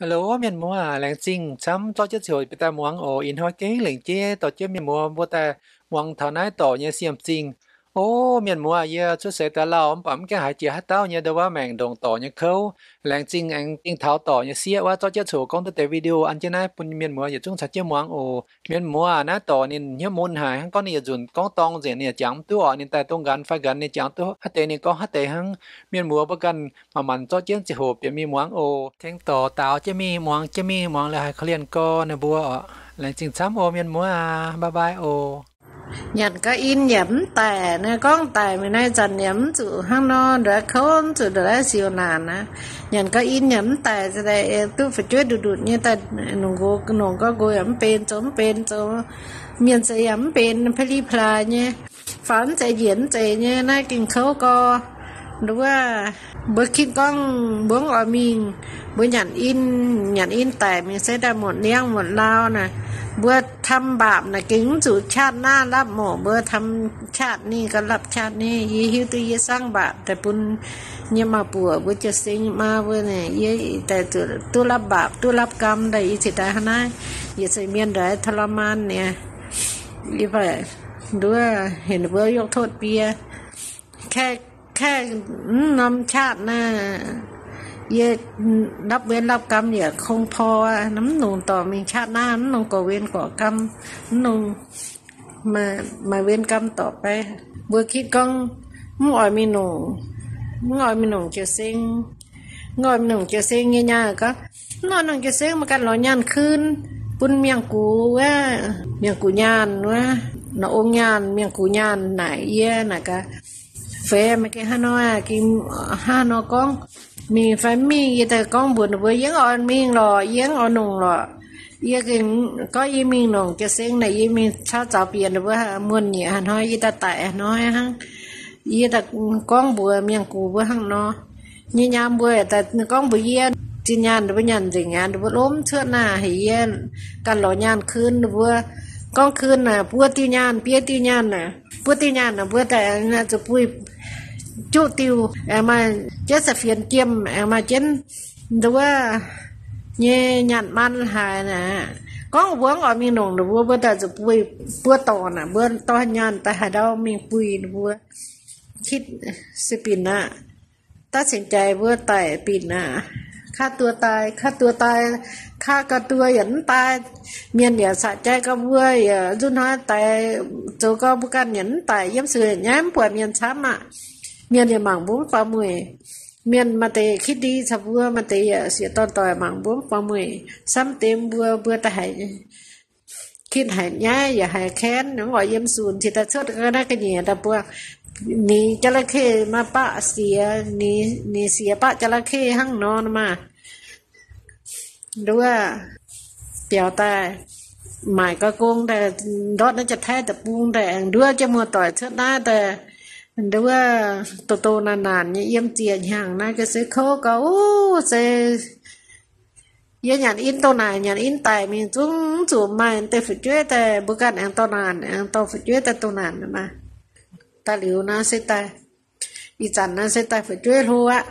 Hello, mienh muoz, laengz zingh camv zorqv jienv ziangh hoc bieqc daaih muangx oc. Ih hnoi gengh lengc jeiv dorh jienv mienh muoz mbuo daaih muangx taux naaiv dorc nyei siem zingh. O, mienh muoz, yie cuotv seix daaih lauh mv baac mv gaengh haiz jiex haaix dauh nyei ndongc wuov maengc ndongc dorc nyei kouv. Laengz zingh aengx dingh taux dorc nyei sieqv wuov zorqv jienv ziangh hoc gorngv duqv deix video an jienv naaiv bun mienh muoz yietc zungv caux jienv muangx oc. Mienh muoz, naaiv dorc ninh hnyouv mun haic hnangv, gorngv ninh yietc nzunc gorngv dorng nzengc, ninh yaac jangx mv duqv oc. Ninh daaih dongh nqanx fai nqanx ninh jangx duqv haaix deix ninh gorngv haaix deix hnangv. Mienh muoz mbuo ganh manc-manc zorqv jienv ziangh hoc bieqc mingh muangx oc. Tengx dorc daaux jienv mingh muangx, jienv mingh muangx liuz haiz korv-lienh gorx ninh mbuo oc. Laengz zingh camv oc mienh muoz aac, bye bye oc. Nyanc ga'in yaac mv daic, naaiv gorngv daic mingh naaiv zanc yaac mv zuqc hnangv nor, ndongc kouv mv zuqc ndongc naaiv siou naanc aqv. Nyanc ga'in yaac mv daic, duqv fu'jueiv ndutc ndutc nyei daaih, nongc nqox nongc gorngv nqox yaac mv benx zoux mv benx zoux. Mienh zeix yaac mv benx pa'li plaaix nyei, faaux mv zeiz njiec mv zeiz nyei, naaiv gengh kouv gorx. Nduov, mbuo kitv gorngv mbuo mv oix mingh, mbuo nyanc in, nyanc in daic mingh se daaih muotc niangv muotc laau naaic. Mbuo ทำบาป naaic gengh mv zuqc ชาติหน้า lapv moc, mbuo ทำชาตินี้ gauh lapv ชาตินี้. Yie hiuv duqv yie sangv บาป daaih bun nyei maa-buoc mbuo jiez seng maa mbuo naaic, yie daaih zuqc duqv lapv บาป duqv lapv กรรม daaih yie cingx daaih hnangv naaiv. Yietc seix mienh ndaaih ทรมาน niaa. Yie baac nduov heuc ninh mbuo yiem โทษ bie. Kaeqv, kaeqv mv norm ชาติ naaiv, yie lapv เวร lapv กรรม yaac kungx porv aqv. Mv longc dorh mingh ชาติหน้า, mv longc gorqv เวร gorqv กรรม, mv longc maaih เวร กรรม dorh fai. Mbuo kitv gorngv mv oix mingh longc, mv oix mingh longc jiez seng, mv oix mingh longc jiez seng nyei nyaah gorngv, mv oix longc jiez seng, maiv ganh lorz nyaanh kun bun miangh gux wuov, miangh gux nyaanh wuov, norqc ong nyaanh, miangh gux nyaanh naaic yie naaic gaax, feix meih gengh hnangv nor, gengh hnangv nor gorngv, mingh fai mv mingh? Yie daaih gorngv mbuox ninh mbuo, yie mv oix mingh lorqc, yie mv oix longc lorqc. Yie gengh gorngv yie mingh longc jiez seng naaic, yie mingh caux zaux bieqc ninh mbuo muonh nyieqc haaix hnoi, yie daaih daic haaix hnoi hnangv. Yie daaih gorngv mbuox miangh gux mbuo hnangv nor. Nyei nyaam mbuo daaih gorngv mbuox yie, zinh nyaanh ninh mbuo nyanc nzengc aqv, ninh mbuo lomv cuotv naaic, heuc yie ganh lorz nyaanh kun ninh mbuo. Gorngv kun naaic buo diuh nyaanh, biei diuh nyaanh naaic, buo diuh nyaanh naaic mbuo daaih zuqc buih juqv diuh, aengx maaih jienv sai-fienx jiem, aengx maaih jienv nduov nyei nyaanh maan haaix naaic. Gorngv mbuo mv oix mingh longc ninh mbuo, mbuo daaih zuqc buih buo dorngc naaic, mbuo dorh nyaanh daaih haaix ndau mingh buih ninh mbuo. Kitv se binc aqv. Daav cingx jaaix mbuo daic binc aqv. Kaav duqv daaih, kaav duqv daaih, kaav gauh duqv yaac mv daaih. Mienh yaac caqv jai gauh mbuo yaac nzunc hnoi daic, zoux gauh mbuo ganh yaac mv daic, yiem suic nyaiv mv buatc mienh camv aqv. Mienh yaac mangc mbuo mv faaux mueic. Mienh maaih deix kitv ndie caux mbuo, maaih deix yaac sieqv dorn doic mangc mbuo mv faaux mueic. Samv deix mbuo, mbuo daaih haiz kitv haiz nyaiv yaac haiz แค้น, mv oix yiem sunc, cingx daaih cuotv ga'naaiv ga'nyiec daaih buangh. Ninh จระเข้ maaih baqv siex, ninh siex baqv จระเข้ hnangv nor maah. Nduov, biaux daaih, maaic ga'gong daaih, ndortv naaiv Janx-Taiv deic-bung daaih aengx nduov jienv muoz-doic cuotv naaiv daaih, nduov, doh doh naanc naanc nyei yiem ziec hnyangx naaiv ga'sie kouv gauh se yie nyanc in dongh naaic, nyanc in daic mingh zungv zuqc maaih deix fu'jueiv daaih, mbuo ganh aengx dorh naanc, aengx dorh fu'jueiv daaih dongh naanc maah. Daaih liuz naaiv se daaih, ih zanc naaiv se daaih fu'jueiv hlo aqv.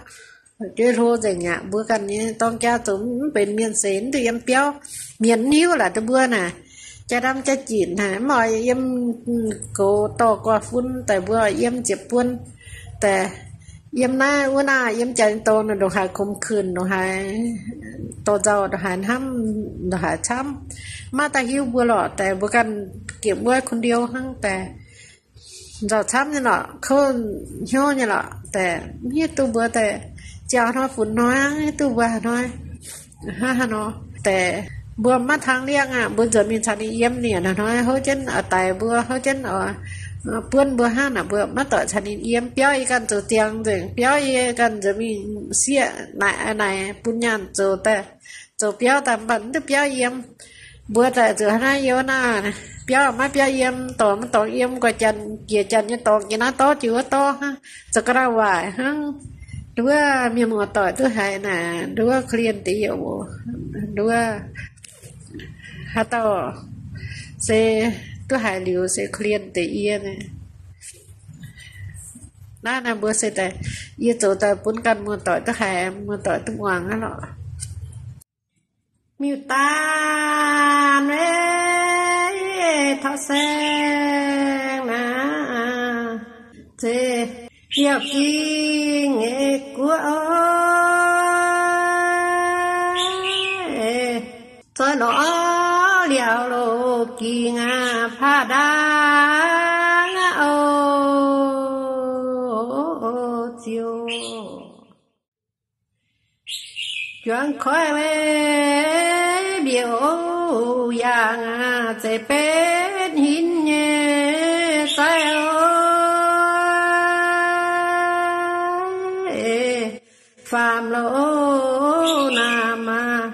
Fu'jueiv hlo nzengc aqv. Mbuo ganh nyei dorng jaa zoux mv benx mienh seix, mv duqv yiem biauv. Mienh mv hiuv laaix duqv mbuo naaic, jaa ndamv jaa jinc haic, mv oix yiem goux dorh guaax fun daaih, mbuo yiem ziepc buon daaih. Yiem naaiv wuov naaiv, yiem jaax nyei dorngx ndongc haaix ข่มขืน, ndongc haaix dorh nzauh, ndongc haaix hnamv, ndongc haaix camv, maiv daaih hiuv mbuo lorqc daaih. Mbuo ganh เก็บไว้คนเดียว hnangv daaih. Nzauh camv nyei lorqc, kouv hnyouv nyei lorqc daaih, mv hiuv duqv mbuo daaih ziangh hnoi funx hnoi, mv hiuv duqv mbuo haaix hnoi, hnangv haaix nor daaih. Mbuo maiv tang liangv aqv, mbuo nzuonx mingh caux ninh yiem, ninh hnoi-hnoi houv jienv oix daix mbuo, houv jienv oix buonv mbuo hnangv naaic, mbuo maiv doic caux ninh yiem. Biauv yie ganh zoux ziangx nzengc, biauv yie ganh nzuonx mingh sieqv naaic naaic bun nyaanh zoux daaih, zoux biauv daaih mv baac mv duqv biauv yiem. Mbuo daaih zuqc hnangv naaiv yiem naaiv, biauv maiv biauv yiem, dorngx maiv dorngx yiem, guaix janx, jiex janx nyei dorngx, jiex naaiv dorv jiex wuov dorv hnangv, zoux ga'naaiv waaic hnangv. Nduov mienh muoz-doic duqv haiz naaic, nduov เครียด deix yie oc. Nduov haaix dauh se duqv haiz liuz se เครียด deix yie naaic. Naaiv naaiv mbuo se daaih, yie zoux daaih bun ganh muoz-doic duqv haiz, muoz-doic duqv muangx aqv lorqc. Miuc-daanh, taux saeng naaiv, zeiz yaac ging guoqv oc. Zoih lorz liaauc loz-ging aqv, paav ndaangc aqv oc, ziouc. Juangc koiv mbiouh yangh, zeiz benx hinv nyei sai oc. Faam loz naamh aqv,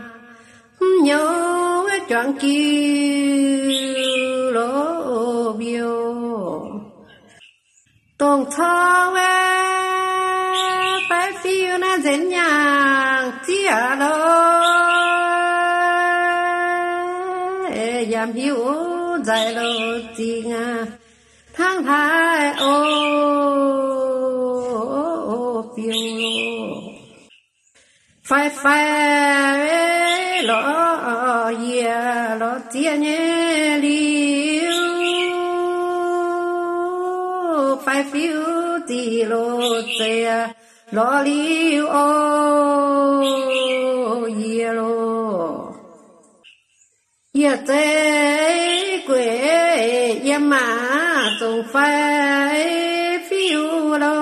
mv nyouv juangc giuv loz mbiouh. Dongh corc wuov baeqv fiuv naaiv nzenc nyaangc zieqv loz, yaac mv hiuv nzaic loz-zingh hnangv haaix oc, fiuv loz. Faix-faix lorz yiec lorz zieqv nyei liuz, baeqv fiuv ziqc loz zeiz lorz liuz oc, yiec loz. Yiec zeiv gueic yiem maah, zongc faix fiuv loz,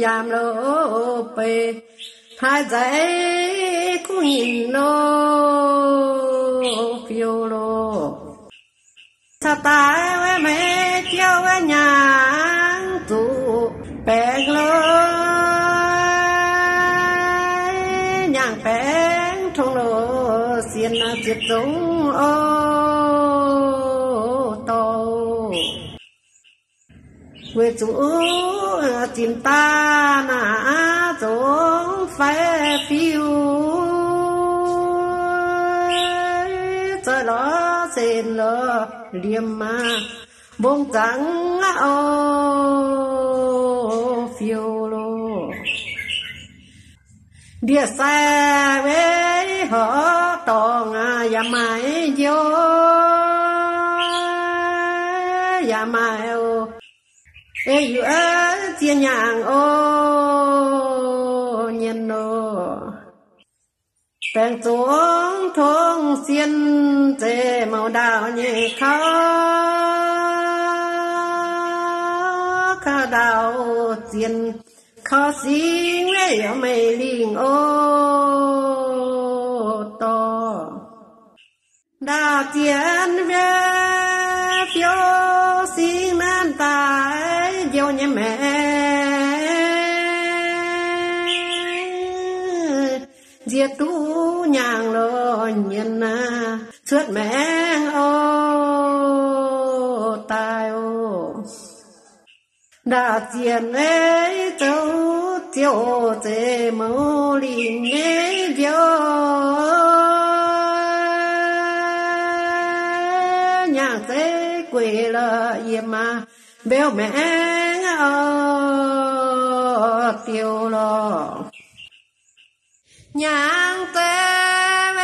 yaac loz beic hlaax nzaic kuv nyinc loz, fiuv loz. Caux daaih wuov maiv jouv wuov nyaangc zuqc baengc loz, nyaangc baengc tongx loz sienx ziepc zungv oc, dorh. Weic zuqc zinh daaih naaiv zongc faix fiuv, zoih lorz senx lorz liemh maah, mbong zangc aqv oc, fiuv loz. Ndie-sai wuov horqc dorngx yaac maaih njoux, yaac maaih oc. Ei yuoqv ziex nyaangc oc, nyienz oc. Baengc zongc tongx sienx zeiz mouc ndaauh nyei kaux, kaux ndaauh zienh kaux singx weic yaac meih lingh oc, dorh. Ndaauh zienh wuov fiou singx nanv daaih njoux nyei maengx, nziex duqv nyaangh loz nyienz aqv, cuotv maengx oc, daaih oc. Ndaauh zienh ei zoux ziouc zeiz mouc lingh nyei njoux, nyaangh zeiv gueic lorz yiemc maah, mbeux maengx oc, diuh lorh. Nyaangh zeiv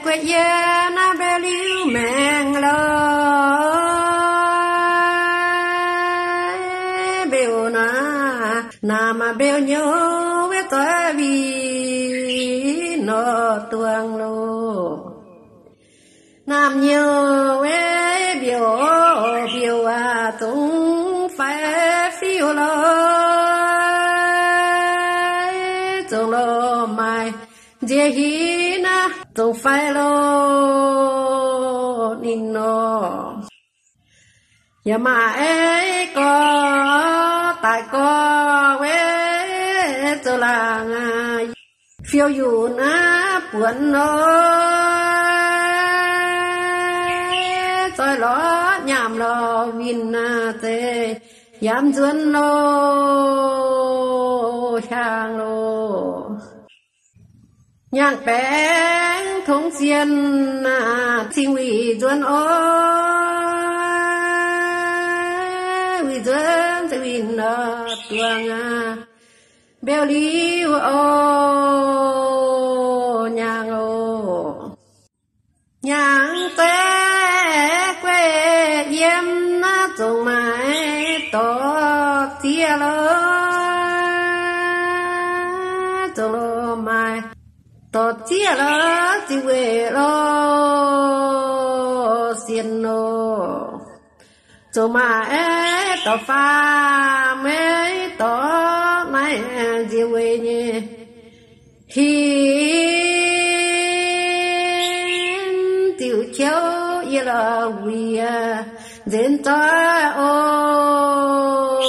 gueic yie naaiv mbeux liuz maengx lorh, mbeux naaiv naamh mbeux nyouz wuov zoih winh nor duangh loh. Naamh nyouz wuov mbiouh, mbiouh aac, zongc faix fiuv lorh, zongc loh maaih nziex hinv naaiv, zongc faix loh ninh nor. Yaac maaih gorx daic gorx wuov zoux laangz aac, fiou yunc aac buonc nor, zoih lorz nyaamh lorz winh aac, zeiz yaac nzuonx loh hiaangx loh. Nyaangh baengx tongx sienh aac, cingx wuic nzuonx oc, wuic nzuonx zeiv winh nor duangh aac. Mbiauh liuz oc, nyaangh oc. Nyaangh zeiv gueiv yiem naaiv, zungv maaih dorh zieqv lorz, zungv lorz maaih dorh zieqv lorz ziqc weic lorz sienx oc. Zungv maaih dorh faam, dorh naaiv nziex weic nyei. Hinv diuc qouv yie lorz wuic nzenz zoih oc,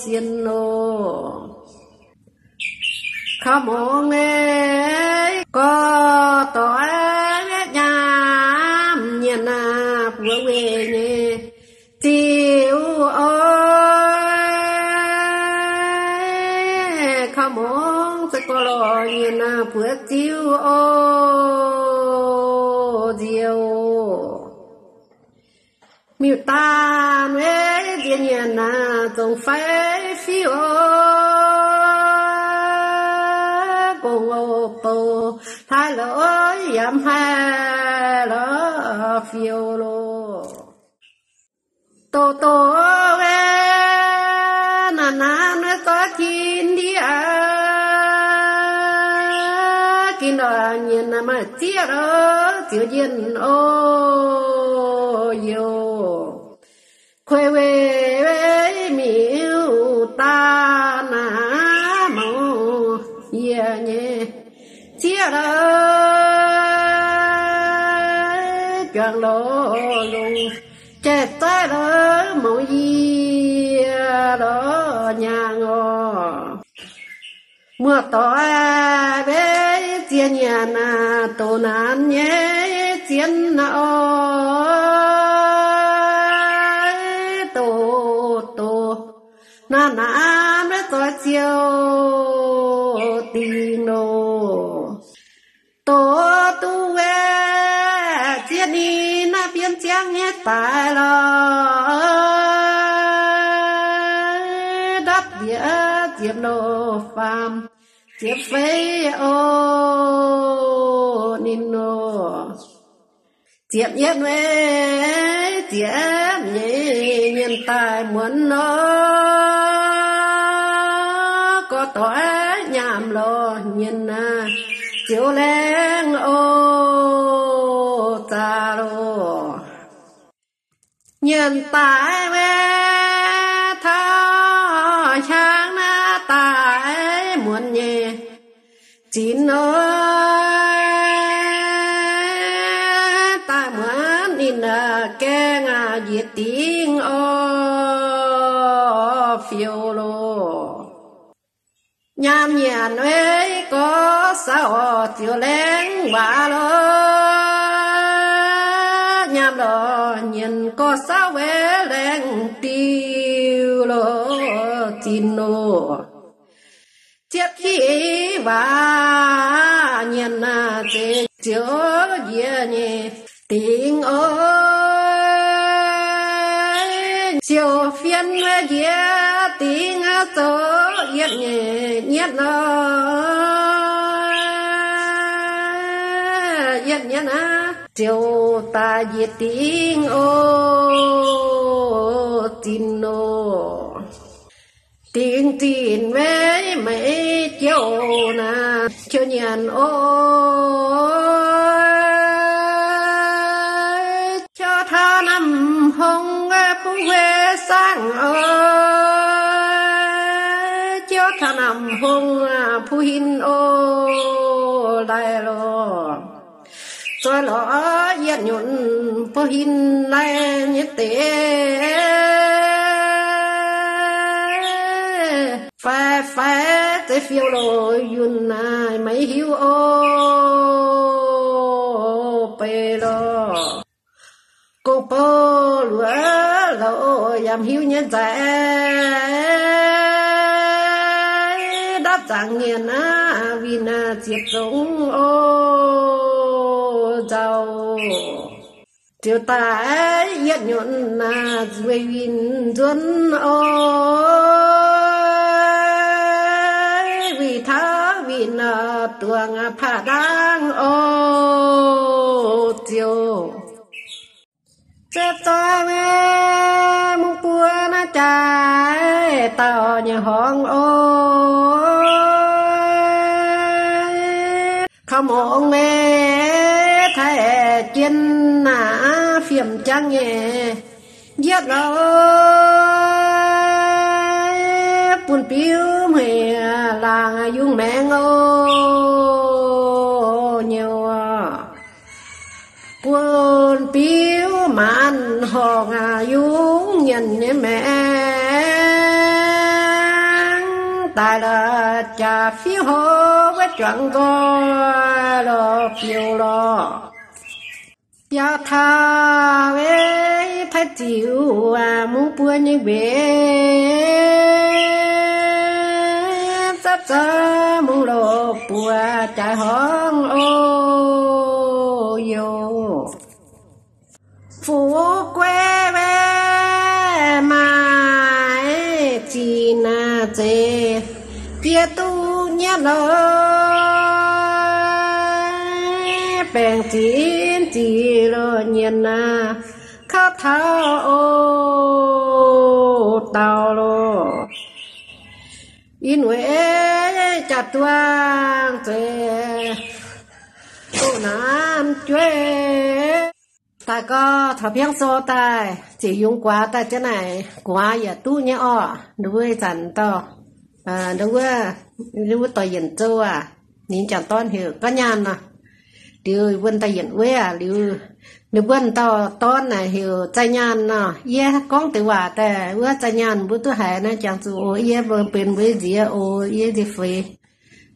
sienx oc. Kaux mungz nyei gorx dorc nyaam nyienx naaiv buoz weic nyei ziux oc. Kaux mungz se gorx lorc nyienx naaiv buoz ziux oc, nziex oc. Miuc-daanh weic nziex nyienx naaiv zongc fai fiuv oc. Gong oc bouh hlaaix loz yaac haih lorz fiuv loh. Doz doz weic naaiv naaiv zoih tin ndiev, gin ndorqc nyienx naaiv maaih zieqv lorz ziux njien oc, yoc. Kuei weic miuc-daanh naaiv mouc yie nyei zieqv lorz juangc lorz longc jai zaiv lorz mouc yie lorz nyaangh oc. Muoz-doic weic nziex nyienx naaiv doz naanc nyei zien oc. Doz doz naanc naanc weic zoih ziouc dingc loh. Doz duqv weic zieqv ninh naaiv bienv ziangv nyei daaih lorz ndapv ndiev ziepc loh faam ziepc feix oc, ninh oc. Ziepc yietv weic ziepc nyeic nyienx daaih muonz nor, gorx dorc nyaam lorz nyienx naaiv ziouc laengz oc, zaax loh. Nyienx daaih weic taux hiaangx naaiv daaih muonz nyei zinx oc. Daaih muonz ninh gaengh njiec dingc oc, fiou loh. Nyaam nyanc weic gorx sauv oc, ziouc laengz waac loh. Nyaam lorz nyienx gorx sauv weic laengz diuh loh, zinx loh. Ziepc kiv waac nyienx naaiv zeiz ziouc njiec nyei dingc oc. Ziouc fien njiec dingc aqv, zoux yietv nyeic nyietv nor, yietv nyietv aqv, ziouc daaih njiec dingc oc, zinx oc. Dingc zinc weic meix jouh naaic, jouh nyanc oc. Jouh taux Namh Hungh buv huei saangv oc. Jouh taux Namh Hungh buv hin oc, laih lorh. Zoih lorz yietv nyunc buv hin laih nyei deix. Faix faix zeiv fiou loh yunh naaic maiv hiuv oc, beiv lorh. Gong bou luoqc louc yaac hiuv nyei nzaic, ndapv nzangc nyienx aqv, winh ziepc zungv oc, nzauh. Ziouc daaih yietv nyunc naaic weih winh nzuonx oc. Ih nor duangx paav ndaangv o ziouc, se zoi mungv buo naaiv jaaix dauh nyei horngz o. Kaux mongx meih taaih jien naaiv fiem jangv nyei njiec lorz bun biuv hmeiv laangz yungz maengx o. Nyouz bun biuv maanz horngz yungz nyienz nyei maengx daaih la'jaax fiuv hlo wuov juangc nqoi lorz biouv lorz. Biaux taux wuov taaih ziux mungv buo nyei mbenc, zapv zaux mungv loz buoz jaaix horngz o. Yaac fu'jueiv wuov maaih zinh naaiv zeiz jiex duqv nyietv lorz, baengc zinh zinh lorz nyienz naaiv kauv taux o dauh loh. Ih wuov jaax duangh zeiz duqv naaiv jueiv daaih gorx taux Piangv Sou daaih ziouc yungz guaax daaih jienv naaic, guaax yaac duqv nyei orqc. Nduov wuov ih zanc dauh, nduov wuov, nduov wuov Dorh Yienc Zou aac, ninh jangc dorn heuc Gorv Nyaanh nor. Liuz wuov Dorh Yienc Weiv aac, liuz ninh mbuo dauh dorn naaic heuc Zai Nyaanh nor. Yie gorngv deix waac daaih wuov Zai Nyaanh mbuo duqv haiz naaiv jangx zuqc oc. Yie mbuo benx mbuo nziex oc, yie nziex feix.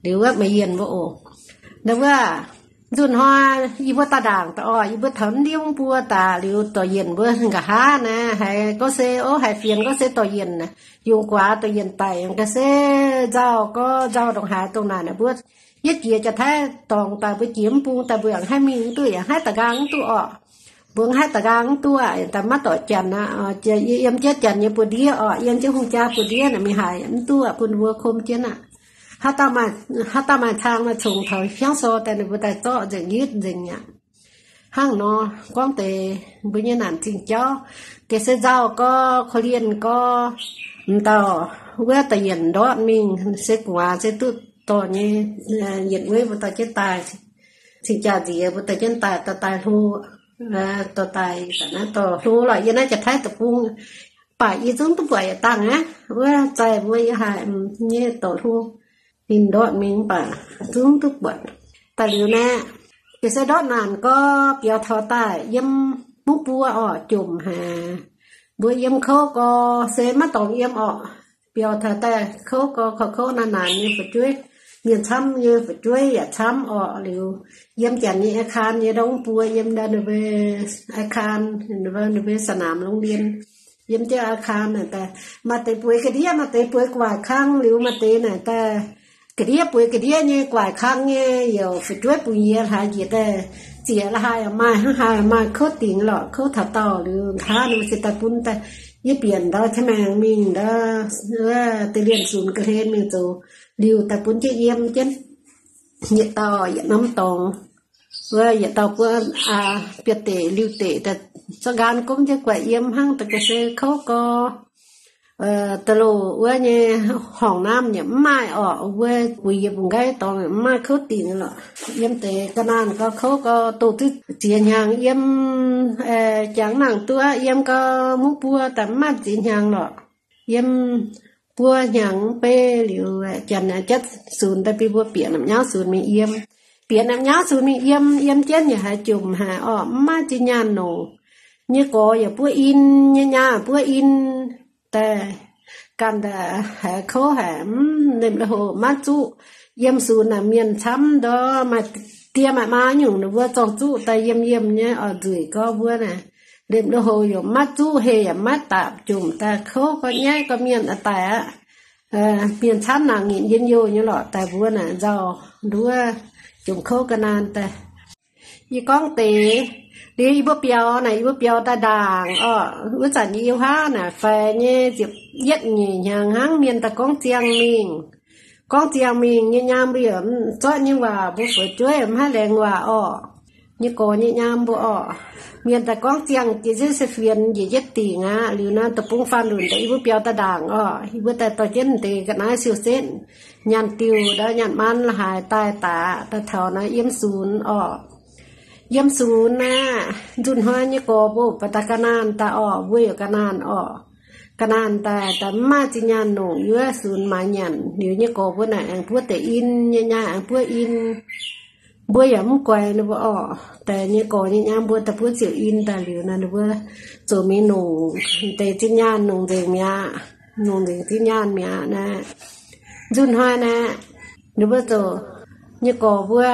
Liuz wuov Meiv Yienh mbuo oc. Nduov wuov nzunc hnoi yie mbuo daaih ndaangc daaih orqc, yie mbuo taux ndiev mv buo daaih liuz Dorh Yienc mbuo nqa'haav naaic haiz gorngv se, o, haiz fienx gorngv se Dorh Yienc naaic, yungz guaax Dorh Yienc daic ga'sie nzauh gorngv nzauh ndongc haaix dongh naaic naaic mbuo, yie jiex Janx-Taiv dorngx daaih mbuo jiex mv bung daaih mbuo yaac haih mingh mv duqv, yaac haih da'nqaang mv duqv orqc. Mbuo haih da'nqaang mv duqv aqv, daaih maiv dorc Janx aqv. Yie yiem jienv Janx nyei buoz-ndiev orqc, yiem jienv hungh jaa buoz-ndiev naaic mingh haiz mv duqv aqv, bun mbuo kom jienv aqv. Haaix dauh maaih, haaix dauh maaih cang maaih congx taux Piangv Sou daaih ninh mbuo daaih zorqv nzengc yitv nzengc aqv. Hnangv nor gorngv deix mbuo nyei naanc zingh jauv, deix se nzauh gorx, korv-lienh gorx, m'dauh wuov Dorh Yienc ndortv mingh se gu'nguaaz se duqv dorh nyei, Yienc Weiv mbuo dorh jienv daaih, cing-jaa nziex mbuo dorh jienv daaih, dorh daaih hlo, dorh daaih, naaiv dorh hlo lorqc. Yie naaiv Janx-Taiv Deic-Bung, mv baac yie zungv duqv buatc yietc dangh aqv. Wuov zaih mbuo yie haiz nyei dorh hlo, ninh ndortv mingh mv baac zungv duqv buatc. Daaih liuz naaiv, deix se ndortv naanc gorx biaux taux daaih yiem mungv buo orqc, jomc haic. Mbuo yiem kouv gorx se maiv dorngc yiem orqc. Biaux taux daaih kouv gorx, korv kouv naanc naanc nyei fu'jueiv, mienh camv nyei fu'jueiv yaac camv orqc. Liuz yiem Janx nyei อาคาร nyei ndortv mungv buo, yiem ndau ninh mbuo อาคาร, ninh mbuo สนามโรงเรียน, yiem jienv อาคาร naaic daaih, maaih deix bueix ga'ndiev, maaih deix bueix gu'nguaaic kang. Liuz maaih deix naaic daaih ga'ndiev, bueix ga'ndiev nyei gu'nguaaic kang nyei, youc fu'jueiv bungx yie hlaax njiec daaih zieqc la'haaix yaac maaih, hnangv haaix yaac maaih, kouv dingc lorqc. Kouv taux daauh liuz nqa'haav ninh mbuo se daaih bun daaih, yie bieqc ndau Taiv Maengx mingh ndau, wuov deix lienh sunx ga'hlen mingh zoux, liuz daaih bun jienv yiem jienv. Yietc dauh yietc norm dorngx, wuov yietc dauh buov, aa, biauv-deic liuh-deic daaih, zorqv nqaang gomv jienv guaix yiem hnangv. Da'ga'se kouv gorx, da'loh wuov nyei horngc naamv yaac mv maaih orqc. Wuov buix yie bungx-nqaiv dorngx yaac mv maaih, kouv dingc lorqc. Yiem deix ga'naanh gorx kouv gorx, doqc duqv ziex hnyangx yiem, jangx nangc duqv yiem gorx mungv buo daaih mv maaih ziex hnyangx lorqc. Yiem buo hnyangx mv bei liuz, janx jatv sunx daaih bun mbuo bieqc naamh nyauv sunx mingh yiem. Bieqc naamh nyauv sunx mingh yiem, yiem jienv yaac haiz jomc haic orqc, mv maaih zinh nyaanh nongc. Nyei gorx yaac buov in, nyei nyaah buov in, daaih ganh daaih haiz kouv haic, mv, lemh lui-houx maiv zuqv. Yiem sunx naaic mienh camv ndor, maaih die maaih maa nyungc ninh mbuo zorng zuqv daaih yiem yiem nyei oix nzueic gorx mbuo naaic. Lemh lui-houx yaac maiv zuqv, heh yaac maiv daapc, jomc daaih kouv gorx nyaiv gorx mienh aqv daaih aqv. Mienh camv nangc nyitc njien-youh nyei lorqc, daaih mbuo naaic nzauh nduov, jomc kouv ga'naanh daaih. Yie gorngv deix, liuz yie mbuo biaux naaic, yie mbuo biaux daaih ndaangc orqc. Wuov zanc yie youh haav naaic faix nyei ziepc yietv nyeic hnyangx hnangv, mienh daaih gorngv ziangh mingh. gorngv ziangh mingh nyei nyaam mbuo yaac zorqv nyei waac mbuo fu'jueiv maiv haih laengz waac orqc. Nyei gorx nyei nyaam mbuo orqc, mienh daaih gorngv ziangh jiex njiec se fienx njiec yietv dingc aqv. Liuz naaiv deic-bung faanh lunc daaih yie mbuo biaux daaih ndaangc orqc. Yie mbuo daaih dorh jienv deix ga'naaiv siou-setv, nyaanh diuh ndau nyaanh maan la'haaix daaih daaih, daaih taux naaiv yiem sunx orqc. Yiem sunx aqv, nzunc hnoi nyei gorx mbuo baac daaih ga'naanh daaih orqc, mbuo yaac ga'naanh orqc. Ga'naanh daaih, daaih mv maaih zinh nyaanh nongc, yuov sunx maaiz nyanc. Liuz nyei gorx mbuo naaic aengx buov deix in, nyei nyaam aengx buov in. Mbuo yaac mv guaix ninh mbuo orqc. Daaih nyei gorx nyei nyaam mbuo daaih buov ziouc in daaih liuz naaiv ninh mbuo zoux mingh nongc deix zinh nyaanh nongc nzengc mi'aqv, nongc nzengc zinh nyaanh mi'aqv naaiv. Nzunc hnoi naaiv, ninh mbuo zoux nyei gorx mbuo,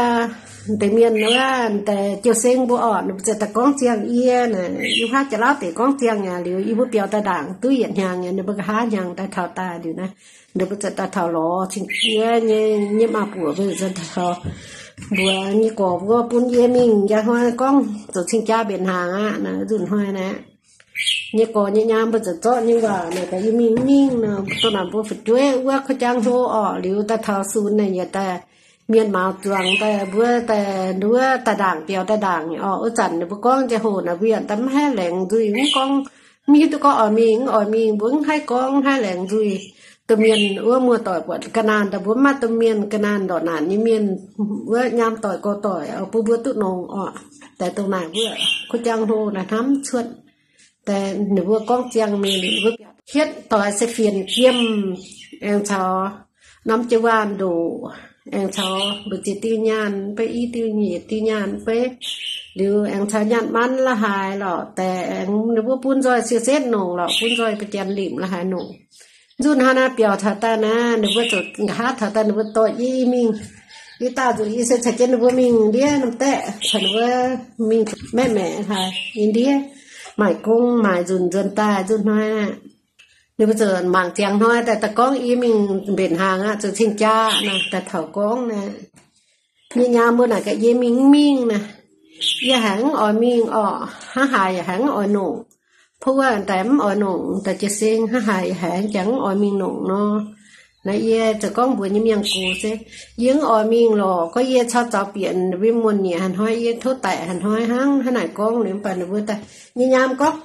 deix mienh wuov deix jiou seng mbuo orqc, ninh mbuo ziouc daaih gorngv ziangh yie naaic, yie huaav jaax-lauv deix gorngv ziangh yaac liuz yie mbuo biaux daaih ndaangc duqv yietc hnyangx nyei, ninh mbuo nqa'haav hnyangx daaih taux daaih liuz naaiv, ninh mbuo ziouc daaih taux lorz cing-jaa nyei, nyei maa-buoc mbuo ziouc daaih taux mbuox nyei gorx mbuo bun yie mingh njang hnoi gorngv zoux cing-jaa mbenc hnaangx aqv naaic. Nzunc hnoi naaiv, nyei gorx nyei nyaam mbuo ziouc zorqv nyei waac naaic daaih yie mingh mv mingh nor, dongh naaic mbuo fu'jueiv wuov kuv jangx hlo orqc. Liuz daaih taux sunx naaic yietc daaih mienh mauz zuangx daaih mbuo daaih nduov daaih ndaangc biaux daaih ndaangc orqc. Wuov zanc ninh mbuo gorngv jiex hoc naaic mbuo yaac daaih mv haih laengz nzuih, mv gorngv, mv hiuv duqv gorngv oix mingh mv oix mingh, mbuo mv haih gorngv, mv haih laengz nzuih. Domh mienh wuov muoz-doic buatc ga'naanh daaih mbuo mv maaih domh mienh, ga'naanh ndorqc naanc nyei mienh wuov nyaam doic gorx doic bun mbuo duqv nongx orqc. Daaih dongh naaic mbuo kuv jangx hlo naaic hnamv cuotv. Daaih ninh mbuo gorngv ziangh mingh liuz mbuo hietv doix se fienx jiem, aengx caux norm jiu-waanh ndoqc, aengx caux mbu'ziex diuh nyaanh beiv, i diuh nyeic diuh nyaanh beiv, liuz aengx caux nyaanh maan la'haaix lorqc. Daaih aengx ninh mbuo bun nzoih siou-setv nongc lorqc, bun nzoih ba'janx limc la'haaix nongc. Nzunc hnoi naaiv biaux taux daaih naaiv, ninh mbuo ziouc nqa'haav taux daaih ninh mbuo dorh yie mingh. Yie daaih zuqc yie se caux jienv ninh mbuo mingh ndiev norm daeqv, caux ninh mbuo mingh maeqv maeqc haaix nyei ndiev, maaic gong maaic nzunc nzuonx daaih nzunc hnoi aqv. Ninh mbuo ziouc mangc ziangx hnoi daaih daaih gorngv yie mingh mbenc hnaangx aqv, zoux cing-jaa naaic, daaih taux gorngv naaic, nyei nyaam mbuo naaic gaax yie mingh mv mingh naaic. Yie haiz mv oix mingh orqc, hnangv haaix yaac haiz mv oix nongc. Puv wuov daaih mv oix nongc, daaih jiez seng hnangv haaix yaac haiz jangx mv oix mingh nongc nor. Naaiv yie ziouc gorngv mbuox nyei mienh gox se, yie mv oix mingh lorqc. Gorngv yie caux zaux bieqc ninh mbuo muonh nyieqc haaix hnoi, yie tov daic haaix hnoi hnangv. Hnangv naaic gorngv liuz, mv baac ninh mbuo daaih nyei nyaam gorngv,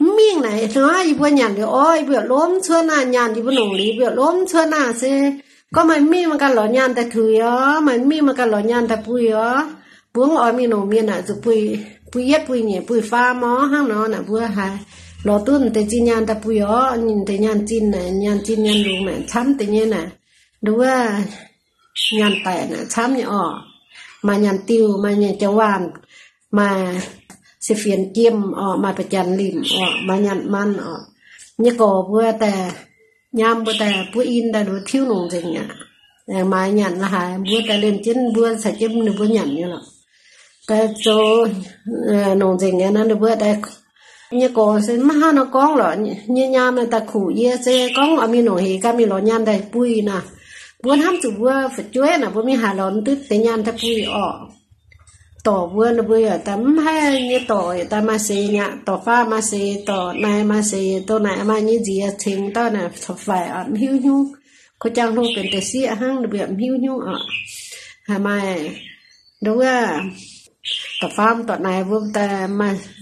mv mingh naaic hnoi yie mbuo nyanc liuz orv, yie mbuo lomv cuotv naaiv nyaanh, yie mbuo nongc liuz yie mbuo lomv cuotv naaiv se gorngv maaih mingh maaih ganh lorz nyaanh daaih tuix orv, maaih mingh maaih ganh lorz nyaanh daaih buih orv. Mbuo mv oix mingh nongc mienh naaic zuqc buih, buih yietv buih nyeic buih faam orv. Hnangv nor naaic mbuo haiz lorz duqv deix zinh nyaanh daaih buih orv. Ninh deix nyaanh zinh naaic, nyaanh zinh nyaanh lungz naaic camv deix nyei naaic, nduov nyaanh daic naaic camv nyei orqc. Maaih nyaanh diuh, maaih nyaanh jauv-waanh, maaih se fienx jiem orqc, maaih ba'janx limc orqc, maaih nyaanh maan orqc. Nyei gorx mbuo daaih, nyaam mbuo daaih buov in daaih nduov tiuv nongc nzengc aqv. Aengx maaih nyanc la'haaix mbuo daaih liemh jienv mbuo caux jienv ninh mbuo nyanc nyei lorqc. Daaih zoux nongc nzengc aqv nor, ninh mbuo daaih, nyei gorx se maiv hnangv nor gorngv lorqc. Nyei nyaam daaih kuqc yie se gorngv oix mingh nongc hec ganh mingh lorz nyaanh daaih buih naaic. Mbuo hnamv zuqc mbuo fu'jueiv naaic mbuo mingh haaix lorz duqv deix nyaanh daaih buih orqc. Dorc mbuo, ninh mbuo yaac daaih mv haih nyei dorc yaac daaih maaih seix nyei aqv. Dorc faam maaih seix, dorc naaiv maaih seix, dorc naaic maaih nyei nziex cingx dauh naaic caux faix orqc, mv hiuv nyungc. Kuv jangx hlo benx deix sieqv hnangv, ninh mbuo yaac mv hiuv nyungc orqc. Haiz maaih nduov wuov, dorc faam dorc naaiv mbuo daaih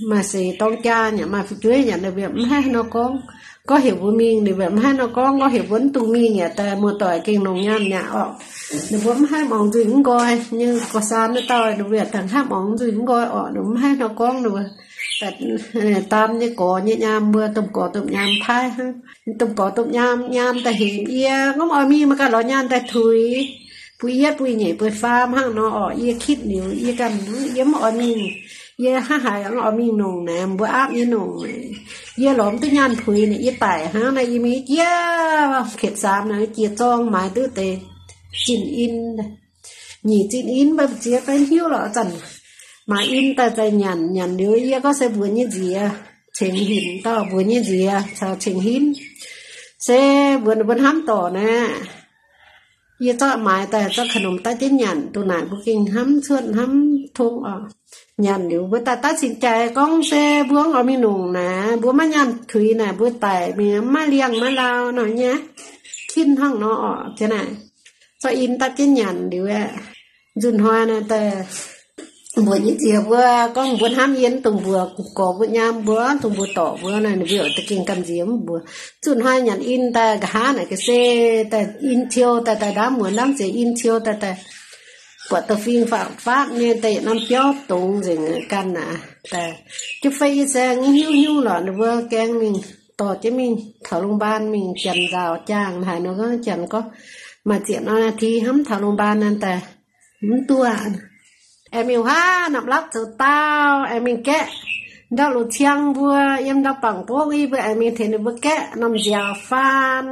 maaih seix dorng jaa yaac maaih fu'jueiv yaac ninh mbuo yaac mv haih nor gorngv. Gorngv heuc mbuo mingh ninh mbuo yaac mv haih nor gorngv. Gorngv heuc mbuo mv dungx mingh yaac daaih muoz-doic gengh longc nyaanh mi'aqv orqc. Ninh mbuo mv haih muangx nzuih mv nqoi nyei. Gorx-saan wuov dauh ninh mbuo yaac dangh haih muangx nzuih mv nqoi orqc. Ninh mbuo mv haih nor gorngv, ninh mbuo daaih daam nyei gorx nyei nyaam mbuo, domh gorx domh nyaam paaiv hnangv. Domh gorx domh nyaam, nyaam daaih hemx yie, gorngv oix mingh maiv ganh lorz nyaanh daaih tuix, buih yietv buih nyeic buih faam hnangv nor orqc. Yie kitv liuz yie ganh, yie mv oix mingh. Yie hnangv haaix oix mingh nongc naaic, mbuo aapv nyei nongc naaic, yie lorz mv duqv nyaanh puix naaic, yie daic hnangv naaic. Yie mingh jiex ketv saamx naaic, jiex zorng maaiz duqv deix zinh in, nyic zinh in, mbuo ziex fai hiuv lorqc. Zanc maaiz in daaih zai nyanc, nyanc liuz yie gorngv se mbuox nyei nziex, cingx hinc dauh mbuox nyei nziex caux cingx hinv, se mbuox ninh mbuo hnamv dorc naaic, yie zorqv maaiz daaih zorqv ka'numc daaih jienv nyanc. Dongh naaic mbuo gengh hnamv cuotv hnamv tong orqc. Nyanc liuz mbuo daaih daav cingx jaaix gorngv se mbuo oix mingh nongc naaic, mbuo maiv nyaanh tuix naaic, mbuo daic mingh maiv liangh maiv laau nor nyei, kin hnangv nor orqc. Jiex naaic Zorqv in dapv jienv nyanc liuz aeqv, nzunc hnoi naaiv daaih mbuox nyei nziex mbuo gorngv mbuo hnamv yie, dongh mbuo gorx mbuo nyaam mbuo, dongh mbuo dorc mbuo naaic, ninh mbuo da'gengh gamh nziex mbuo. Nzunc hnoi nyanc in daaih nqa'haav naaic ga'sie daaih in ciou daaih, daaih ndaamv muonz ndaamv ziex in ciou daaih, daaih buatc da'fing faatv-faatv nyei daaih yietc norm biauv dongz nzengc ganh aqv. Daaih jienv fei yie saeng hiuv hiuv lorqc, ninh mbuo gaeng mingh dorh jienv mingh taux โรงพยาบาล mingh janx nzaaux jaangh haaix nor gorngv janx gorngv maaih ziepc norm นาที hnamv taux โรงพยาบาล naaiv daaih mv duqv. Aengx mingh huaav Namc Lakv zoux daauh, aengx mingh gaeqv ndau loz ciang mbuo yiem ndau bangc bokv, yie mbuo aengx mingh tengx ninh mbuo gaeqv norm nziaaux faan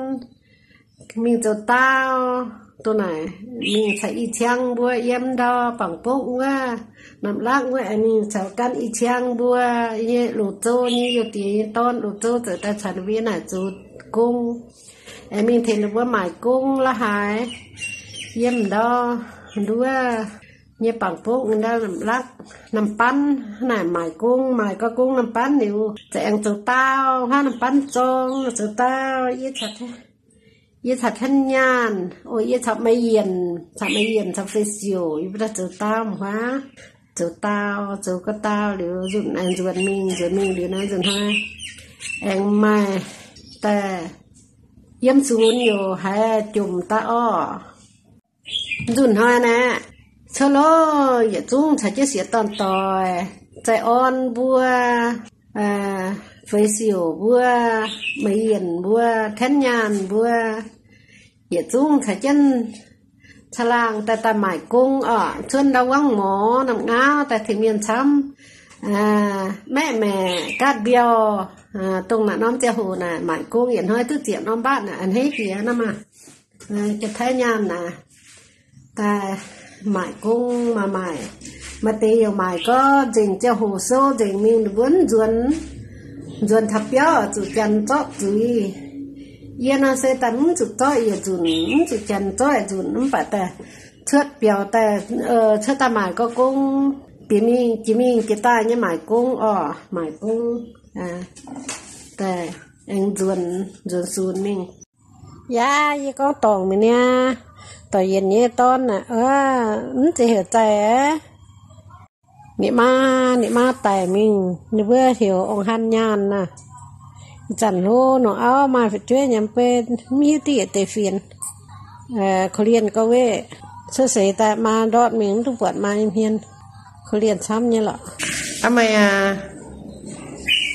mingh zoux daauh. Dongh naaic mingh caux i ciang mbuo yiem ndau bangc bokv wuov, Namc Lakv wuov, aengx mingh caux gan i ciang mbuo nyei loz-zou nyei youh diex nyei dorn loz-zou zoux daaih caux ninh mbuo yiem naaic zoux gong. Aengx mingh tengx ninh mbuo maaic gong la'haaix yiem ndau nduov nyei bangc bokv ndau Namc Lakv, Namc Banv naaic maaic gong, maaic gau gong Namc Banv liuz, za'aengx zoux daauh huaav Namc Banv zorng zoux daauh. Yie caux, yie caux Tanv Nyaanh, o, yie caux Maiv Yienc, caux Maiv Yienc caux Fei Siouc, yie mbuo daaih zoux daauh huaav. Zoux daauh, zoux gau daauh liuz nzunc aengx nzuonx mingh, nzuonx mingh liuz naaiv nzunc hnoi aengx maaih daaih yiem sunx youc haiz jomc daaih orqc. Nzunc hnoi naaiv cuotv lov yietc zungv caux jienv sieqv dorn-doic, Zai Orn mbuo, Fei Siouc mbuo, Maiv Yienc mbuo, Tanv Nyaanh mbuo, yietc zungv caux jienv caangh laangh daaih, daaih maaic gong orqc. Cuotv ndau wangv morz namh ngaauv daaih tengx mienh camv maeqv maeqc gaatv mbiauh, dongh naaic norm ziangh hoc naaic maaic gong yietc hnoi duqv ziepc norm mbatv naaic, a'hneiv jiex naaiv maah. Jiex Taiv nyaanh naaic daaih maaic gong maaih, maaic, maaih deix youc maaic gorngv nzengc ziangh hoc sou nzengc mingh ninh mbuo nzuonx, nzuonx taux biauv zuqc janx zorqv zuiz. Yie nor se daaih mv zuqc zorqv yietc nzunc, mv zuqc janx zorqv yietc nzunc, mv baac daaih cuotv biaux daaih, cuotv daaih maaic gong, bieqc mingh jiex mingh jiex daaih nyei maaic gong orqc, maaic gong daaih aengx nzuonx, nzuonx sunx mingh. Yaac yie gorngv dorngc mingh niaa, dorh yienc nyei dorn aah, mv zeiz heuc Zai aqv. Ninh maa, ninh maa daic mingh, ninh mbuo heuc Ong Hanh Nyaanh naah. Ih zanc hlo nongc auv maaih fu'jueiv nyei mv bei, mv hiuv diqv yietc deix fienx. Korv-lienh gorx-weqv cuotv seix daaih maa ndortv mingh mv duqv buatc maa nyei hmien. Korv-lienh camv nyei lorqc. Aa, meih aac,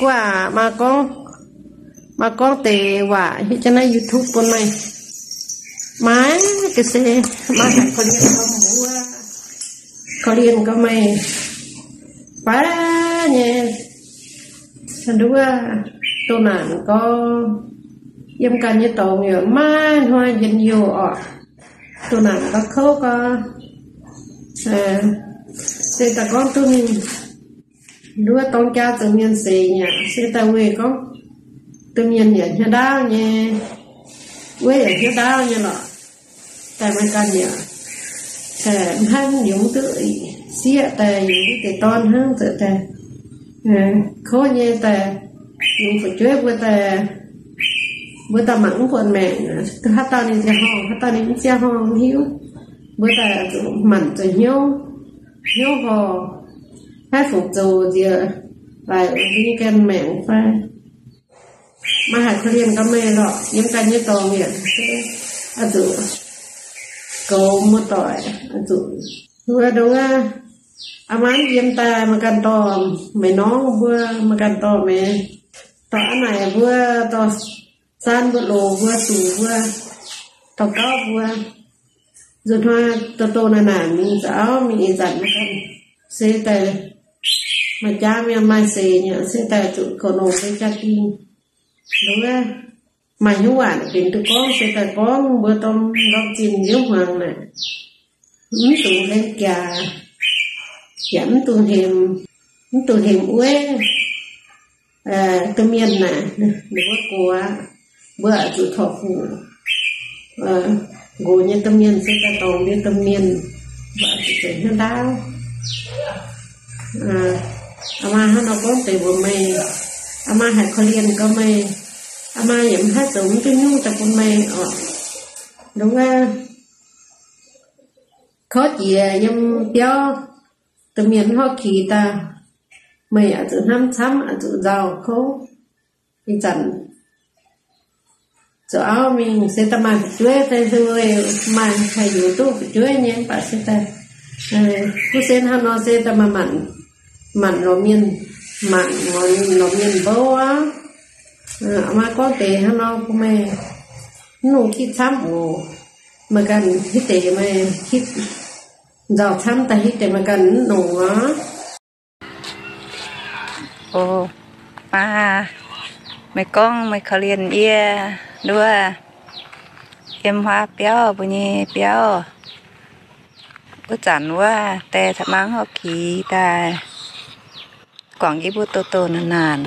guaav maa gorngv, maa gorngv deix waac hietv jienv naaiv YouTube bun meih. Maaih ga'sie, maa haiz korv-lienh gorx mbuo, korv-lienh gorx meih fai nyei. Nduov, doh naanc gorx, yiem ganh nyei dorngx yaac maaih hnoi njien-youh orqc. Doh naanc gorx kouv gorx, se daaih gorngv duqv mingh nduov dorng jaa zoux mienh seix nyei, se daaih weic gorngv domh mienh yaac hnyouv ndaauv nyei, wuov yaac hnyouv ndaauv nyei lorqc. Daaih maaih ganh yaac daaih mv haih yungz duqv sieqv, daaih yungz duqv deix dorn hnangv, zoux daaih kouv nyei. Daaih yungz fu'jueiv mbuo daaih, mbuo daaih mangc mv buatc maengc, haaix dauh ninh ziangh horngh, haaix dauh ninh mv ziangh horngh mv hiuv. Mbuo daaih zuqc manc zoux hnyouv, hnyouv horh, haih fungc zoux nziex laaix mbuo nyei ganh maengc fai. Maaih haiz korv-lienh gorx meih lorqc, yiem ganh nyei dorngx yaac se oix zuqc goux muoz-doic, oix zuqc nduov nduov. Aa maa yiem daaih maaih ganh dorh meih norm mbuo, maaih ganh dorh meih, dorh aa naaic mbuo, dorh saan mbuo, loz mbuo, zuqc mbuo, dorh gauv mbuo. Nzunc hnoi doh doh naanc naanc mingh zaux auv mingh ih zanc mbuo ganh se daaih maaih jaa mienh maaih seix nyei, se daaih zuqc goux longx mbuo jaa-dingh. Nduov, maaih hnyouv waac benx duqv gorngv se daaih gorngv mbuo dorh ndorm zinh hnyouv hmuangx naaic, mv dungx hemx jaax, yaac mv dungx hemx, mv dungx hemx wuov domh mienh naaic, ninh mbuo gox aqv, mbuo oix zuqc torqv fuqv nqox nyei domh mienh se daaih dorngx ndie domh mienh, mbuo oix zuqc zoux hnyouv ndaauv. Aa maa hnangv nor gorngv deix mbuox meih, aa maa haiz korv-lienh gorx meih, aa maa yaac mv haih zoux mv duqv nyungc daaih bun meih oc. Nduov, kouv jiex yiem biauv, domh mienh mv hauv kix daaih, meih yaac zuqc hnamv camv, oix zuqc nzauh kouv. Ih zanc zoux auv mingh se daaih maaih fu'jueiv daaih, maaih haih yungz duqv fu'jueiv nyei, mv baac se daaih, kuv se hnangv nor se daaih maaih manc, manc lorz mienh, manc lorz mienh mbouv aqv. Maaih gorngv deix hnangv nor bun meih mv longc kitv camv oc. Meih ganh hitv deix meih kitv nzauh camv daaih, hitv deix meih ganh mv longc aqv. O, maa, meih gorngv meih korv-lienh yie nduov, yiem huaav biauv mbuo nyei biauv, wuov zanc wuov deix caux maa hauv kix daaih guangc yie mbuo doh doh naanc naanc.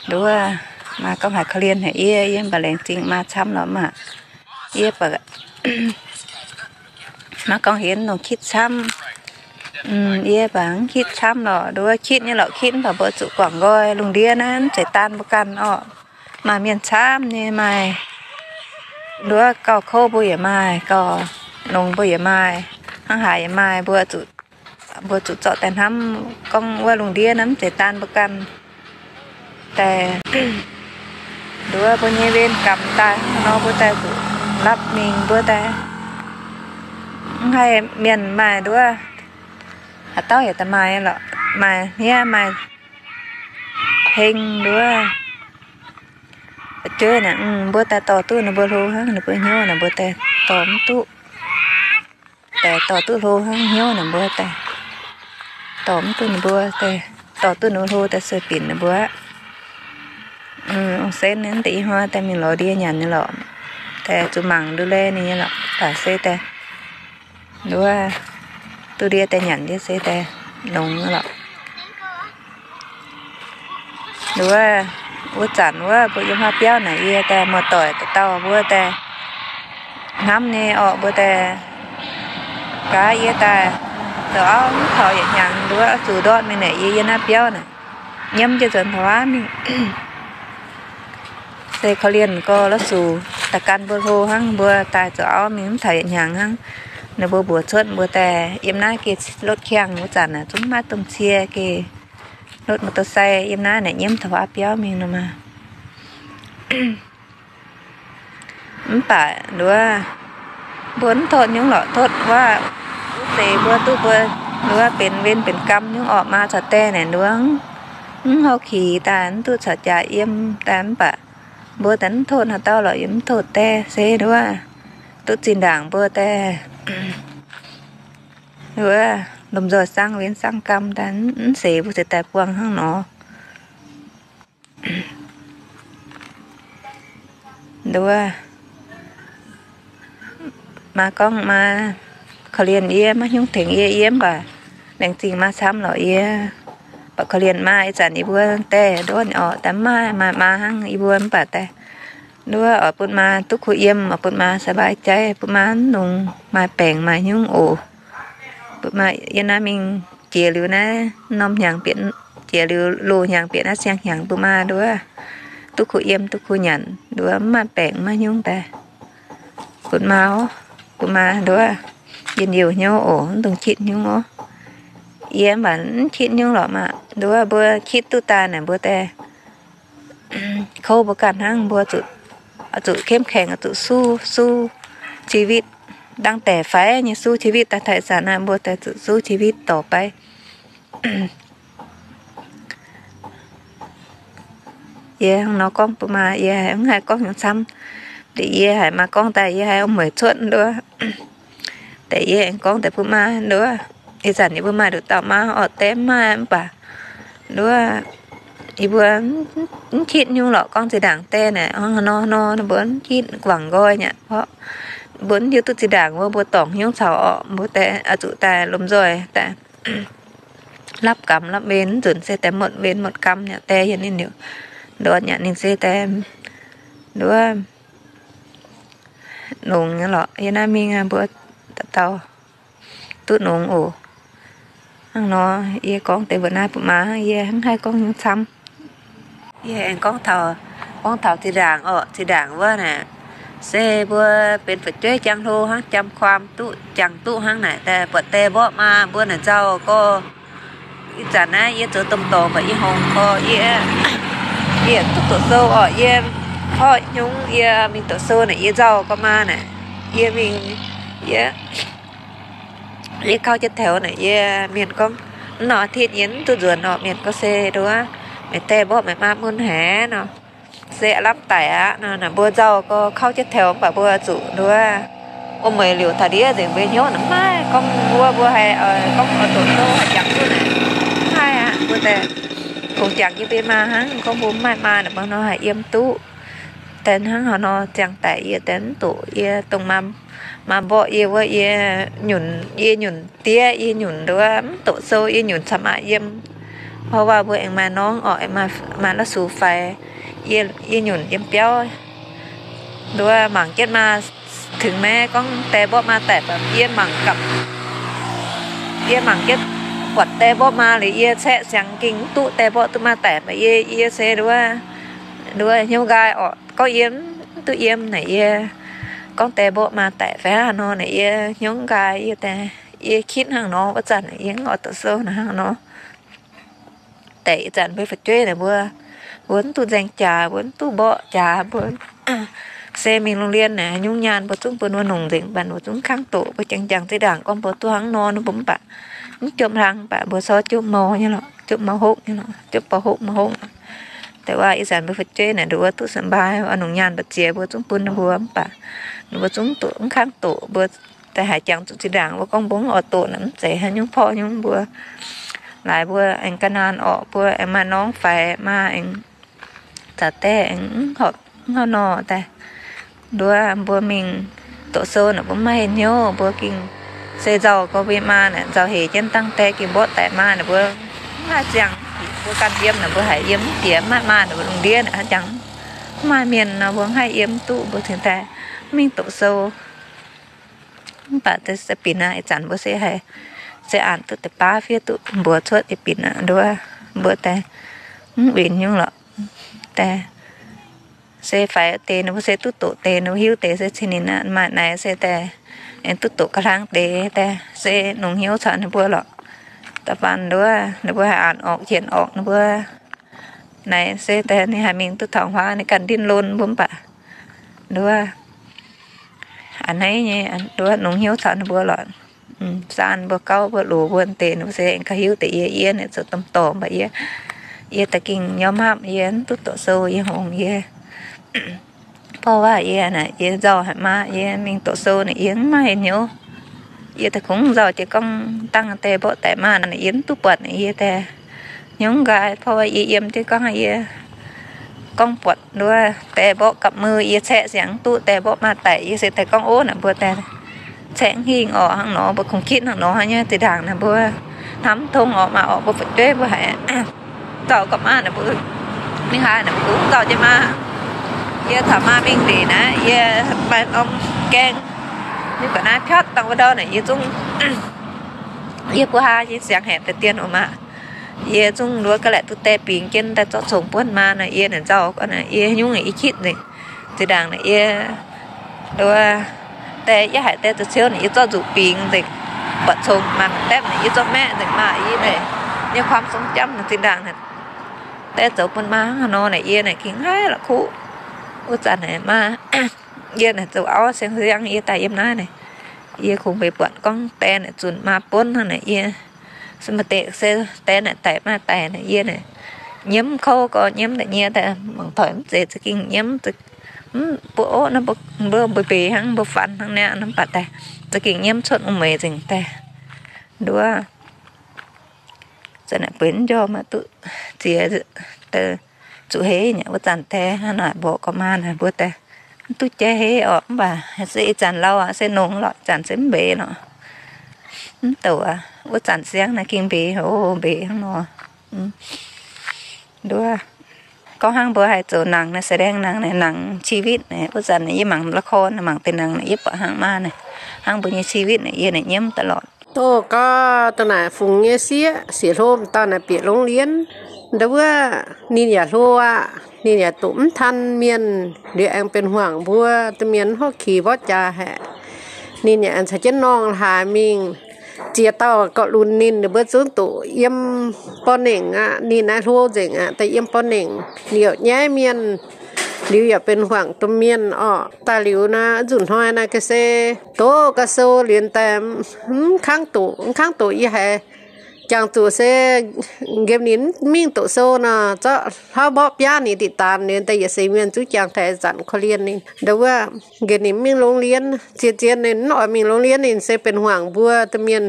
Nduov, maa gorngv haiz korv-lienh haic yie, yie mv baac laengz zingh maa camv lorqc maah. Yie baac maiv gorngv heuc nongc kitv camv. Yie baac mv kitv camv lorqc. Nduov, kitv nyei lorqc, kitv mv baac mbuo zuqc guangc nqoi. Lungh ndiev naaiv mv zeiz daan mbuo ganh orqc. Maaih mienh camv nyei maaih. Nduov, gauh kouv mbuo yaac maaih, gauh longx mbuo yaac maaih, hnangv haaix yaac maaih. Mbuo zuqc, mbuo zuqc zorqv daaih hnamv gorngv wuov lungh ndiev naaiv mv zeiz daan mbuo ganh. Daaih nduov mbuo nyei wen gamh daaih nor, mbuo daaih zuqc lapv mingh, mbuo daaih mv haih mienh maaih nduov, haaix dauh yaac daaih maaih lorqc, maaih hniev maaih heng nduov. Fu'jueiv naaic, mbuo daaih dorh duqv ninh mbuo hlo hnangv, ninh mbuo hnyouv naaic mbuo daaih dorh mv duqv. Daaih dorh duqv hlo hnangv, hnyouv naaic mbuo daaih dorh mv duqv ninh mbuo daaih, dorh duqv ninh mbuo hlo daaih sueih binc ninh mbuo aqv. Ong-sen naaiv deix ih hnoi daaih mingh lorz ndie nyanc nyei lorqc. Daaih zuqc mangc nduov laeh ninh nyei lorqc. Baac se daaih nduov, duqv ndie daaih nyanc ndie se daaih longx nyei lorqc. Nduov, wuov zanc wuov mbuo yiem haav biauv naaic yie daaih muoz-doic dauh dauh mbuo daaih hnamv nyei orqc, mbuo daaih gaav yie daaih zoux auv mv taux yietc hnyangx nduov, zuqc ndortv mingh naaic yie yiem naaiv biauv naaic, nyiemv jienv nzuonx taux wuov mingh. Se korv-lienh gorx la'zuqc daaih gan mbuo hlo hnangv, mbuo daaih zoux auv mingh mv taux yietc hnyangx hnangv. Ninh mbuo mbuox cuotv mbuo daaih yiem naaiv geh lotv kiangh wuov zanc aeqv, zungv maiv domh cie geh lotv motosai yiem naaiv naaic nyiemv taux wuov biauv mingh nor maah. Mv baac nduov, mbuo mv totv nyungc lorqc, totv wuov, wuov deix mbuo duqv mbuo nduov benx wen benx gam nyungc orqc. Maa caux die naaic nduov mv houv kix daaih, mv duqv caux jaax yiem daaih, mv baac mbuo daaih mv totv haaix dauh lorqc, yie mv totv die se nduov, duqv zinh ndaangc mbuo daaih nduov lomh nzoih saang wen saang gam daaih, mv seix mbuo ziouc daaih buangh hnangv nor. Nduov, maa gorngv maa korv-lienh yie, maiv hnyungv tengx yie, yie mv baac laengz zingh maa camv lorqc yie. Baac korv-lienh maa ih zanc yie mbuo daaih nduov orqc, daaih mv maaih maa hnangv yie mbuo mv baac daaih nduov oix bun maa duqv kuh yiem, oix bun maa สบายใจ, bun maa mv longx maaih baengc maaih hnyungv oc. Bun maa yiem naaiv mingh jiex liuz naaiv norm hnyangx bieqc, jiex liuz loz hnyangx bieqc naaiv siang-hnyangx bun maa nduov duqv kuh yiem duqv kuh nyanc nduov, mv maaih baengc mv maaih hnyungv daaih. Bun maa oc, bun maa nduov njien-youh hnyouv oc, mv dungx qitv hnyungv oc. Yie mv baac mv qitv hnyungv lorqc maah. Nduov mbuo qitv duqv daaih naaic mbuo daaih kouv mbuo ganh hnangv, mbuo zuqc, zuqc เข้มแข็ง, zuqc สู้, สู้ชีวิต, dangh deix faix nyei สู้ชีวิต daaih taux ih zanc naaiv mbuo daaih zuqc สู้ชีวิต dorc baac. Yie hnangv nor gorngv bun maa, yie mv haih gorngv hnyouv camv. Deix yie haiz maa gorngv daaih yie haiz mueic cuotv nduov. Deix yie aengx gorngv deix bun maa nduov. Ih zanc yie mbuo maaih nduqc dauh maa orqc, deix mv maaih mv baac nduov, yie mbuo mv qitv hnyungv lorqc, gorngv zinh ndaangc deix naaic hnangv nor nor, mbuo mv qitv guangc nqoi nyei orqc. Mbuo mv hiuv duqv zinh ndaangc wuov mbuo dorngc hnyouv caux orqc, mbuo deix oix zuqc daaih lomh nzoih daaih lapv gamh lapv wen, mv nzunc se daaih muotc wen muotc gam nyei deix yie ninh liuz ndortv nyei ninh se daaih nduov longx nyei lorqc. Yie naaiv mingh mbuo dauh dauh duqv longx oc. Hnangv nor yie gorngv deix mbuo naaiv bun maa, yie mv haih gorngv hnyouv camv. Yie aengx gorngv taux, gorngv taux zinh ndaangc orqc, zinh ndaangc wuov naaic, Se mbuo benx fu'jueiv jangx hlo hnangv, jangx kuaam duqv, jangx duqv hnangv naaic daaih buatc die mborqv maa mbuo naaic nzauh gorx. Ih zanc naaiv yie zoux domh dorngx mbaac yie hngongx gorx, yie, yie duqv doqc sou orqc, yie porv nyungc yie mingh doqc sou naaic yie nzauh gorx maa naaic, yie mingh, yie, yie kauv jienv taux naaic yie, mienh gorngv, mv norm อาทิตย์ yie mv duqv nzuonx orqc, mienh gorngv se nduov, meih die mborqv meih maa mun haic nor. Se aav lamh daic aqv nor, naaic mbuo nzauh gorx kauv jienv taux mv baac mbuo zuqc nduov, wuom-mueic liouc taux ndiev nzengc, mbuo hnyouv naaic mv maaih gorngv wuov mbuo haih, gorngv oix doqc sou haih jangx duqv naaic, mv haih aqv. Mbuo daaih kungx jangx jienv mbuo maa hnangv, gorngv mbuo mv maaih maa naaic mbuo nor haih yiem duqv. Daaih hnangv haaix nor ziangh daic yie daaih mv doqc, yie dongh maa mborqv yie wuov, yie nyunc, yie nyunc diev, yie nyunc nduov mv doqc sou, yie nyunc caux maa yiem. Hnangv waac mbuo aengx maaih norm orqc, aengx maaih la'sux faix, yie nyunc yiem biauv nduov mangc jienv maa. Tengx maiv gorngv die mborqv maa daic, mv baac yie mangc gapv, yie mangc jienv buatc die mborqv maa liuz, yie caeqv siangx gengh mv duqv die mborqv duqv maa daic, mv baac yie, yie se nduov, nduov hnyouv nqaai orqc, gorngv yie mv duqv yiem naaic yie, gorngv die mborqv maa daic fai hnangv haaix nor naaic yie hnyouv nqaai, yie daaih, yie kitv hnangv nor wuov zanc naaic yie mv oix doqc sou naaic hnangv nor. Deix ih zanc mbuo fu'jueiv naaic mbuo, mbuo mv duqv nzaeng jaax, mbuo mv duqv mborqv jaax, mbuo se mingh โรงเรียน naaic nyungc nyaanh mbuo zungv bun mbuo nongc nzengc, mv baac mbuo zungv mv kangv doqc. Mbuo jangx jangx zinh ndaangc gorngv mbuo duqv hnangv nor, mbuo mv baac mv jomc hlang, mv baac mbuo corc jomc mouc nyei lorqc, jomc mouc hokv nyei lorqc, jomc ป.หก mouc hokv. Deix waac ih zanc mbuo fu'jueiv naaic nduov duqv สบาย, nongc nyaanh mbu'ziex mbuo zungv bun ninh mbuo, mv baac ninh mbuo zungv mv kangv doqc. Mbuo daaih haaix jangx zuqc zinh ndaangc mbuo gorngv mbuo mv oix doqc naaic mv zeiz haaix nyungc porv nyungc. Mbuo laaix mbuo aengx ga'naanh orqc, mbuo aengx maaih norm faix, maaih aengx za'daaih aengx mv horpc, mv horpc nor daaih. Nduov mbuo mingh doqc sou naaic mbuo mv maaih hnyouv, mbuo gengh se nzauh gorx mbuo maa naaic nzauh hec jienv dangh die gengh mborqv daic maa naaic mbuo mv haih ziangh, mbuo ganh yiem naaic mbuo haiz yiem mv bieqc, mv maaih maa naaic mbuo lungh ndiev naaic hnangv jangx mv maaih mienh nor mbuo mv haih yiem duqv, mbuo cingx daaih mv mingh doqc sou. Mv baac se binc aqv, ih zanc mbuo se haiz se aanx duqv deix baav fiev duqv mbuox cuotv yie binc aqv nduov, mbuo daaih mv win nyungc lorqc. Daaih se faix deix ninh mbuo se duqv doqc deix, ninh mbuo hiuv deix se cin ninh aqv. Maaih naaic se daaih aengx duqv doqc ga'hlang deix, daaih se nongc hnyouv caux ninh mbuo lorqc. Da'faanh nduov ninh mbuo haih aanx orqc hienx orqc ninh mbuo naaic se daaih ninh haih mingh duqv taux huaav ninh ganh ndin lon mbuo mv baac nduov a'hneiv nyei, nduov nongc hnyouv caux ninh mbuo lorqc. Saan mbuo gauv mbuo loz mbuo deix ninh mbuo se aengx gauh hiuv deix yie. Yie naaic zoux domh dorngx mv baac yie, yie da'gengh nyorm hapv, yie mv duqv doqc sou, yie hngongx yie. Porv waac yie naaic yie nzauh haic maa, yie mingh doqc sou naaic yie mv maaih hnyouv. Yie daaih kungx nzauh jiex gorngv dangh die mborqv daic maa naaic yie mv duqv buatc naaic yie daaih hnyouv nqaai. Porv waac yie yiem jienv gorngv yie gorngv buatc nduov die mborqv gapv mui, yie caeqv siangx mv duqv die mborqv maa daic, yie se daaih gorngv ov naaic mbuo daaih caeqv hingh orqc hnangv nor, mbuo kungx kitv hnangv nor hnangv nyei. Zinh ndaangc naaic mbuo hnamv mv tong orqc, maa orqc, mbuo fu'jueiv mbuo haiz nzauh gorqv maa naaic mbuo mingh haaix naaic mbuo kungx nzauh jienv maa. Yie caux maa mingh ndeic naaic yie maaih norm gaeng, ninh mbuo naaiv piatv dangh wuov ndau naaic yie zungv, yie mbuo haa nyei siangx haeqc deix dien oc maa. Yie zungv nduov ga'laeqc duqv die bingx jienv daaih zorqv congx buonv maa naaic yie naaic nzauh gorqv naaic yie nyungc naaic yie kitv nzengc. Zinh ndaangc naaic yie nduov die yie haiz die zoux ciouv naaic yie zorqv nzuqc bingx nzengc, buatc congx maaih depv naaic yie zorqv maeqv nzengc maa. Yie naaic nyei ความทรงจำ naaic zinh ndaangc naaic die zoux bun maa hnangv haaix nor naaic yie naaic gengh haiz la'kuqv. Wuov zanc naaic maa yie naaic zoux auv siang-siang yie daaih yiem naaiv naaic, yie kungx mbuox buatc gorngv die naaic zunc maa buonv hnangv naaic yie se maaih deix se die naaic daic maaih daic naaic yie naaic nyiemv kouv gorx nyiemv daaih nyie daaih mangc doic mv zeiz za'gengh nyiemv, mv buo oc naaiv mbuo mbeix hnangv mbuo fanx hnangv niaa mv baac daaih za'gengh nyiemv cuotv wuom-mueiz nzengc daaih nduov. Zanc naaic bueix mv njormh maiv duqv ziex, zuqc heix nyei wuov zanc daaih hnangv naaic mborqv gorqv maa naaic mbuo daaih mv duqv jaiv heix orqc, mv baac se ih zanc lauh aqv se nongx lorqc, ih zanc se mv mbeix lorqc. Mv douc aqv, wuov zanc siang naaic gengh mbeix, o, mbeix hnangv nor. Nduov, gorngv hnangv mbuo haih zoux nangc naaic, แสดงหนัง naaic, หนังชีวิต naaic, wuov zanc naaic yie mangc ละคร naaic, mangc deix nangc naaic yie buatc hnangv maa naaic, hnangv mbuo nyei ชีวิต naaic yie naaic nyiemv daaih lorqc. Tov gorx dongh naaic fungx nyei sieqv, sieqv hlo dauh naaic bieqc โรงเรียน, Ndau wuov ninh yaac hlo aqv, ninh yaac doqc mv tan mienh, liuz aengx benx hmuangx mbuo domh mienh mv hov kic mborqv jaax haic. Ninh yaac aengx caux jienv norm la'haaix mingh. Ziex dauh gorqv-lunx ninh mbuo zungv doqc yiem borqv nengc aqv. Ninh naaiv hlo nzengc aqv, daaih yiem borqv nengc, liouc nyaiv mienh, liuz yaac benx hmuangx domh mienh orqc. Daaih liuz naaiv nzunc hnoi naaiv ga'sie doqc ga'sou liuz daaih mv kangv doqc, mv kangv doqc yie haiz jangx zuqc se nqemh ninh mingh doqc sou nor, zorqv hlauv mborqv biaav ninh diqc daanx liuz daaih yietc seix mienh zuqv jangx taux zanc korv-lienh ninh. Ndau wuov nqemh ninh mingh longx lienh, zien-zien ninh mv oix mingh longx lienh, ninh se benx hmuangx mbuo domh mienh,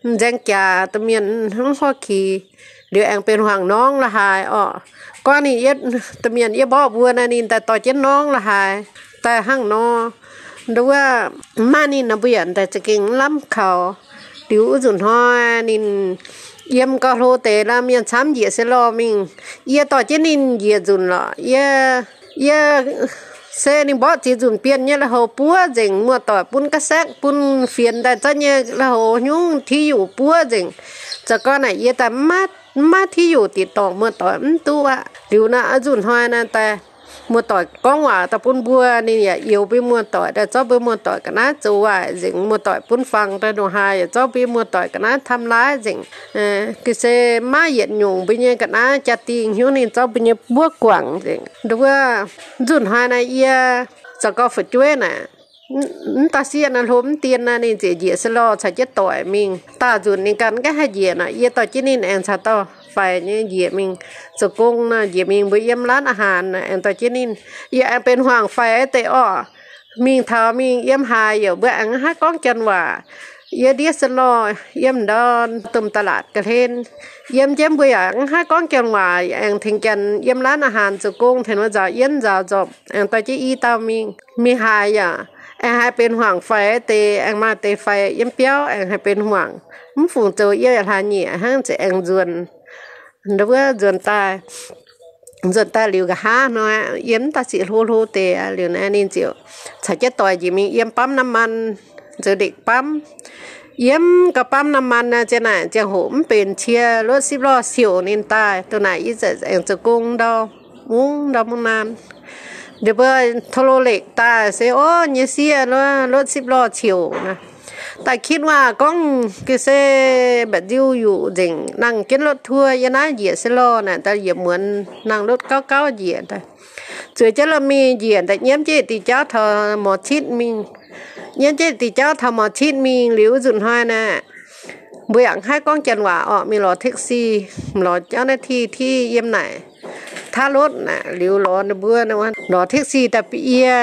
nzaeng jaax domh mienh mv hov kic, liuz aengx benx hmuangx norm la'haaix orqc. Gorngv ninh, domh mienh yie mborqv mbuo naaiv, ninh daaih dorh jienv norm la'haaix daaih hnangv nor. Ndau wuov maaih ninh nor mbuo yaac daaih za'gengh mv lamh kaux. Liuz wuov nzunc hnoi ninh yiem gauh hlo deix lorqc, mienh camv njiec se lorh mingh. Yie dorh jienv ninh njiec nzunc lorqc. Yie, yie se ninh mborqv ziex nzunc bienh nyei lui-houx buov nzengc, muoz-doic bun ga'saekv bun fienx daaih zorqv nyei lui-houx nyungc ที่อยู่ buov nzengc. Za'gengh naaic yie daaih mv maaih ที่อยู่ diqc dorngc, muoz-doic mv duqv aqv. Liuz naaiv nzunc hnoi naaiv daaih muoz-doic gorngv waac daaih bun mbuo, ninh yaac youx mbuo muoz-doic daaih zorqv mbuo muoz-doic ga'naaiv zoux waaic nzengc, muoz-doic bun fangx daaih ndongc haaix yaac zorqv mbuo muoz-doic ga'naaiv ทำร้าย nzengc. Ga'sie maav yietc nyungc mbuo nyei ga'naaiv jaa-dingh hnyouv ninh zorqv mbuo nyei mbuov guangc nzengc. Ndau wuov nzunc hnoi naaiv yie za'gengh fu'jueiv naaic, mv dauh sieqv naaiv hlo mv dien naaiv, ninh ziouc njiec se lorh caux jienv doic mingh. Daauh nzunc ninh ganh mv gaengh haih njiec nor, yie dorh jienv ninh aengx caux dauh faix nyei njiec mingh zoux gong nor, njiec mingh mbuo yiem ร้านอาหาร aengx dorh jienv ninh. Yie aengx benx hmuangx faix deix orqc. Mingh taux mingh yiem haaix yaac mbuo aengx mv haih gorngv janx waac. Yie ndiev se lorh yiem ndau domh ตลาด ga'hlen. Yiem jienv mbuo yaac mv haih gorngv janx waac, aengx tengx janx yiem ร้านอาหาร zoux gong, tengx wuov nzaaux yienv nzaaux nzopc, aengx dorh jienv i dauh mingh. Mingh haaix yaac aengx haih benx hmuangx faix deix, aengx maaih deix faix yiem biauv aengx haih benx hmuangx. Mv fungc zoux yie yaac hlaax nyieqc hnangv, ziouc aengx nzuonx. Ndau wuov nzuonx daaih, nzuonx daaih liuz nqa'haav hnoi, yie mv dauh sieqv hlo hlo deix liuz naaiv ninh ziouc caux jienv doic njiec mingh yiem ปั๊มน้ำมัน, zoux ndekc ปั๊ม. Yiem gau ปั๊มน้ำมัน naaiv, ziang naaic ziangh hoc mv benx cie รถสิบล้อ siouc ninh daaih. Dongh naaic yie ziouc aengx zoux gong ndau mungv ndau mungv naan. Ninh mbuo โทรเลข daaih se, orv, nyei sieqv, รถสิบล้อ siouc naaic. Daaih คิดว่า gorngv ga'sie mbatc nziu yuqc nzengc, nangh jienv รถทัวร์ yiem naaiv njiec se lorh naaic, daaih yietc muonz nangh รถเก้าเก้า njiec daaih. Zueiz jienv la'mingh njiec daaih nyiemv jienv diuh jauv taux หมอชิต mingh. Nyiemv jienv diuh jauv taux หมอชิต mingh liuz, nzunc hnoi naaic mbuo yaac mv haih gorngv janx waac orqc, mingh lorz แท็กซี่, lorz เจ้าหน้าที่ ที่ yiem naaic ท่ารถ naaic, liuz lorz ninh mbuo lorz แท็กซี่ daaih bun yie.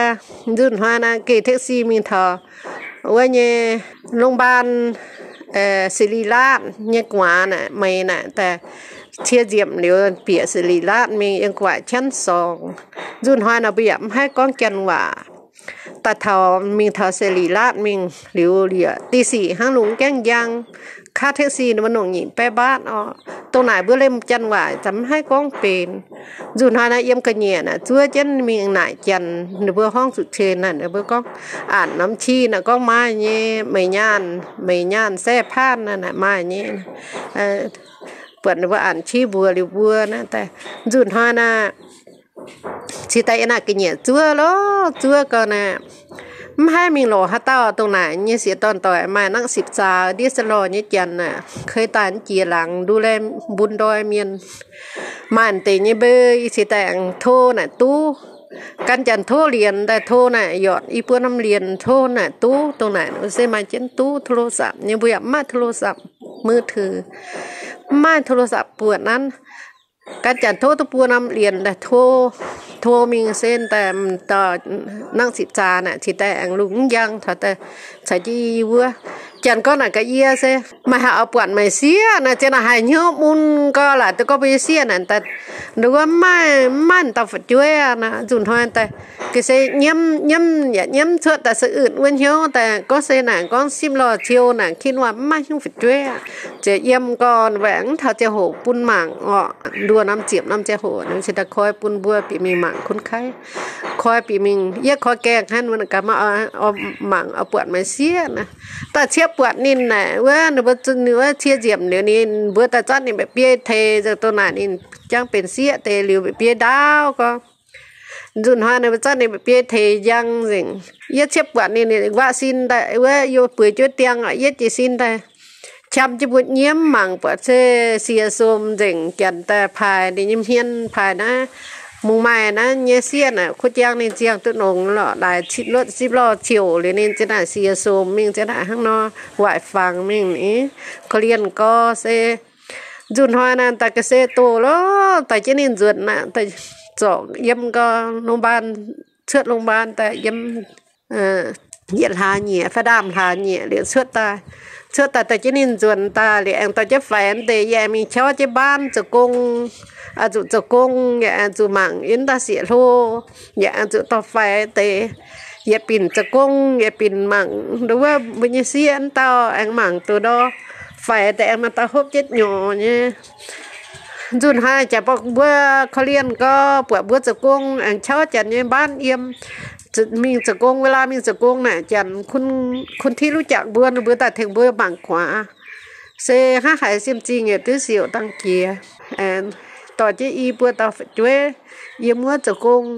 Nzunc hnoi naaic geh แท็กซี่ mingh taux wuov nyei โรงพยาบาล ศิริราช nyei gu'nguaaz naaic, meix naaic daaih cie nziepc liuz bieqc ศิริราช mingh yiem gu'nguaaic ชั้นสอง. Nzunc hnoi naaic mbuo yaac mv haih gorngv janx waac. Daaih taux mingh taux ศิริราช mingh liuz, liuz ตีสี่ hnangv lungh gaengh njang, ค่าแท็กซี่ ninh mbuo nongc nyic baeqv บาท orqc. Dongh naaic mbuo liemh janx waac za'gengh mv haih gorngv benx. Nzunc hnoi naaic yiem ga'nyiec naaic zuov jienv mingh naaic janx, ninh mbuo horngv zuqc cen naaic, ninh mbuo gorngv, a'nc norm qi naaic gorngv maaih nyei, meih nyaanh, meih nyaanh แซ่ผ้า naaic maaih nyei. Buatc ninh mbuo a'nc qi mbuox liuz mbuo naaic daaih, nzunc hnoi naaic cingx daaih yiem naaic ga'nyiec zuov lorqc, zuov gau naaic, mv haih mingh lorz haaix dauh. Dongh naaic nyei sieqv dorn-doic maaih นักศึกษา ndiev se lorh nyei janx naaic, เคย daaih jiex laangz ดูแล mbun ndoi mienh. Maaih deix nyei mbei, cingx daaih aengx โทร naaic duqv. Gan janx โทร lienx daaih, โทร naaic yotc i buo norm lienx, โทร naaic duqv. Dongh naaic se maaih jienv duqv โทรศัพท์ nyei, mbuo yaac mv maaih โทรศัพท์มือถือ, mv maaih โทรศัพท์ buoqc nanv. Gan janx โทร duqv buo norm lienx daaih, โทร mingh se daaih dorh นักศึกษา naaic cingx daaih aengx lungh njang taux daaih caux jienv yie wuov. Janx gorngv naaic gaax yie se, meih haih oix buatc meih sieqv naaic, ziang naaic haiz hnyouv mun gau laaix duqv gorngv mbuo nyei sieqv naaic daaih, nduov mv maaih, mv maaih dauh fu'jueiv aqv naaic. Nzunc hnoi daaih ga'sie nyiemv, nyiemv yaac nyiemv cuotv daaih se wetv wuov hnyouv daaih gorngv se naaic gorngv สิบล้อ siou naaic คิดว่า mv maaih hnyouv fu'jueiv aqv. Ziouc yiem gorn waengx taux ziangh hoc bun mangc orqc, nduoh norm ziepc norm ziangh hoc ninh cingx daaih koi bun mbuo bieqc mingh mangc คนไข้, koi bieqc mingh, yie koi gaengh hnangv, mbuo gaax maaih oix mangc oix buatc meih sieqv naaic. Daaih ciepv Buatc ninh naaic wuov, ninh mbuo zunh ninh wuov cie nziepc liuz ninh mbuo daaih zorqv ninh mba'biei teix nzengc. Dongh naaic ninh jangv benx sieqv deix liuz mba'biei ndaauv gorngv, nzunc hnoi ninh mbuo zorqv ninh mba'biei teix njang nzengc. Yie ciepv buatc ninh, ninh nquaqv sin daaih wuov, yie bueix jienv diang oc, yie jiex sin daaih qam jienv mbuo nyiemv mangc buatc se sie som nzengc, janx daaih paaix ninh nyei hmien, paaix naaiv mungh maaih naaiv nyei sieqv naaic, kuv jangv ninh ziangh duqv nongx lorqc, laaix zipv lorh ciouc liuz ninh ziouc naaic sie som mingh ziouc naaic hnangv nor waaic fangx mingh ni, korv-lienh gorx se nzunc hnoi naaic daaih ga'sie doh lorqc, daaih jienv ninh nzuonx naaic, daaih zorc yiem gau โรงพยาบาล, cuotv โรงพยาบาล daaih yiem yietc hlaax nyieqc fai ndaamv hlaax nyieqc liuz cuotv daaih. Cuotv daaih daaih jienv ninh nzuonx daaih liuz aengx dorh jienv faix deix, yie aengx mingh qauv jienv บ้าน zoux gong. Aengx zuqc zoux gong yaac aengx zuqc mangc yiem daaih sieqv hlo, yaac aengx zuqc dorh faix deix. Yietc binc zoux gong, yietc binc mangc nduov wuov mbuo nyei sieqv wuov dauh aengx mangc duqv ndorv faix deix, aengx maaih dauh hopv jienv nyorx nyei. Nzunc hnoi jaax mbuo korv-lienh gorx, buatc mbuo zoux gong aengx qauv janx nyei บ้าน yiem. Mingh zoux gong, เวลา mingh zoux gong naaic janx kun, kun ที่รู้จัก mbuo, ninh mbuo daaih tengx mbuo mangc guaax. Se hnangv haaix siem zingh yietc diuv siouc dangh jiex. Dorh jienv i buo dauh fu'jueiv yiem wuov zoux gong.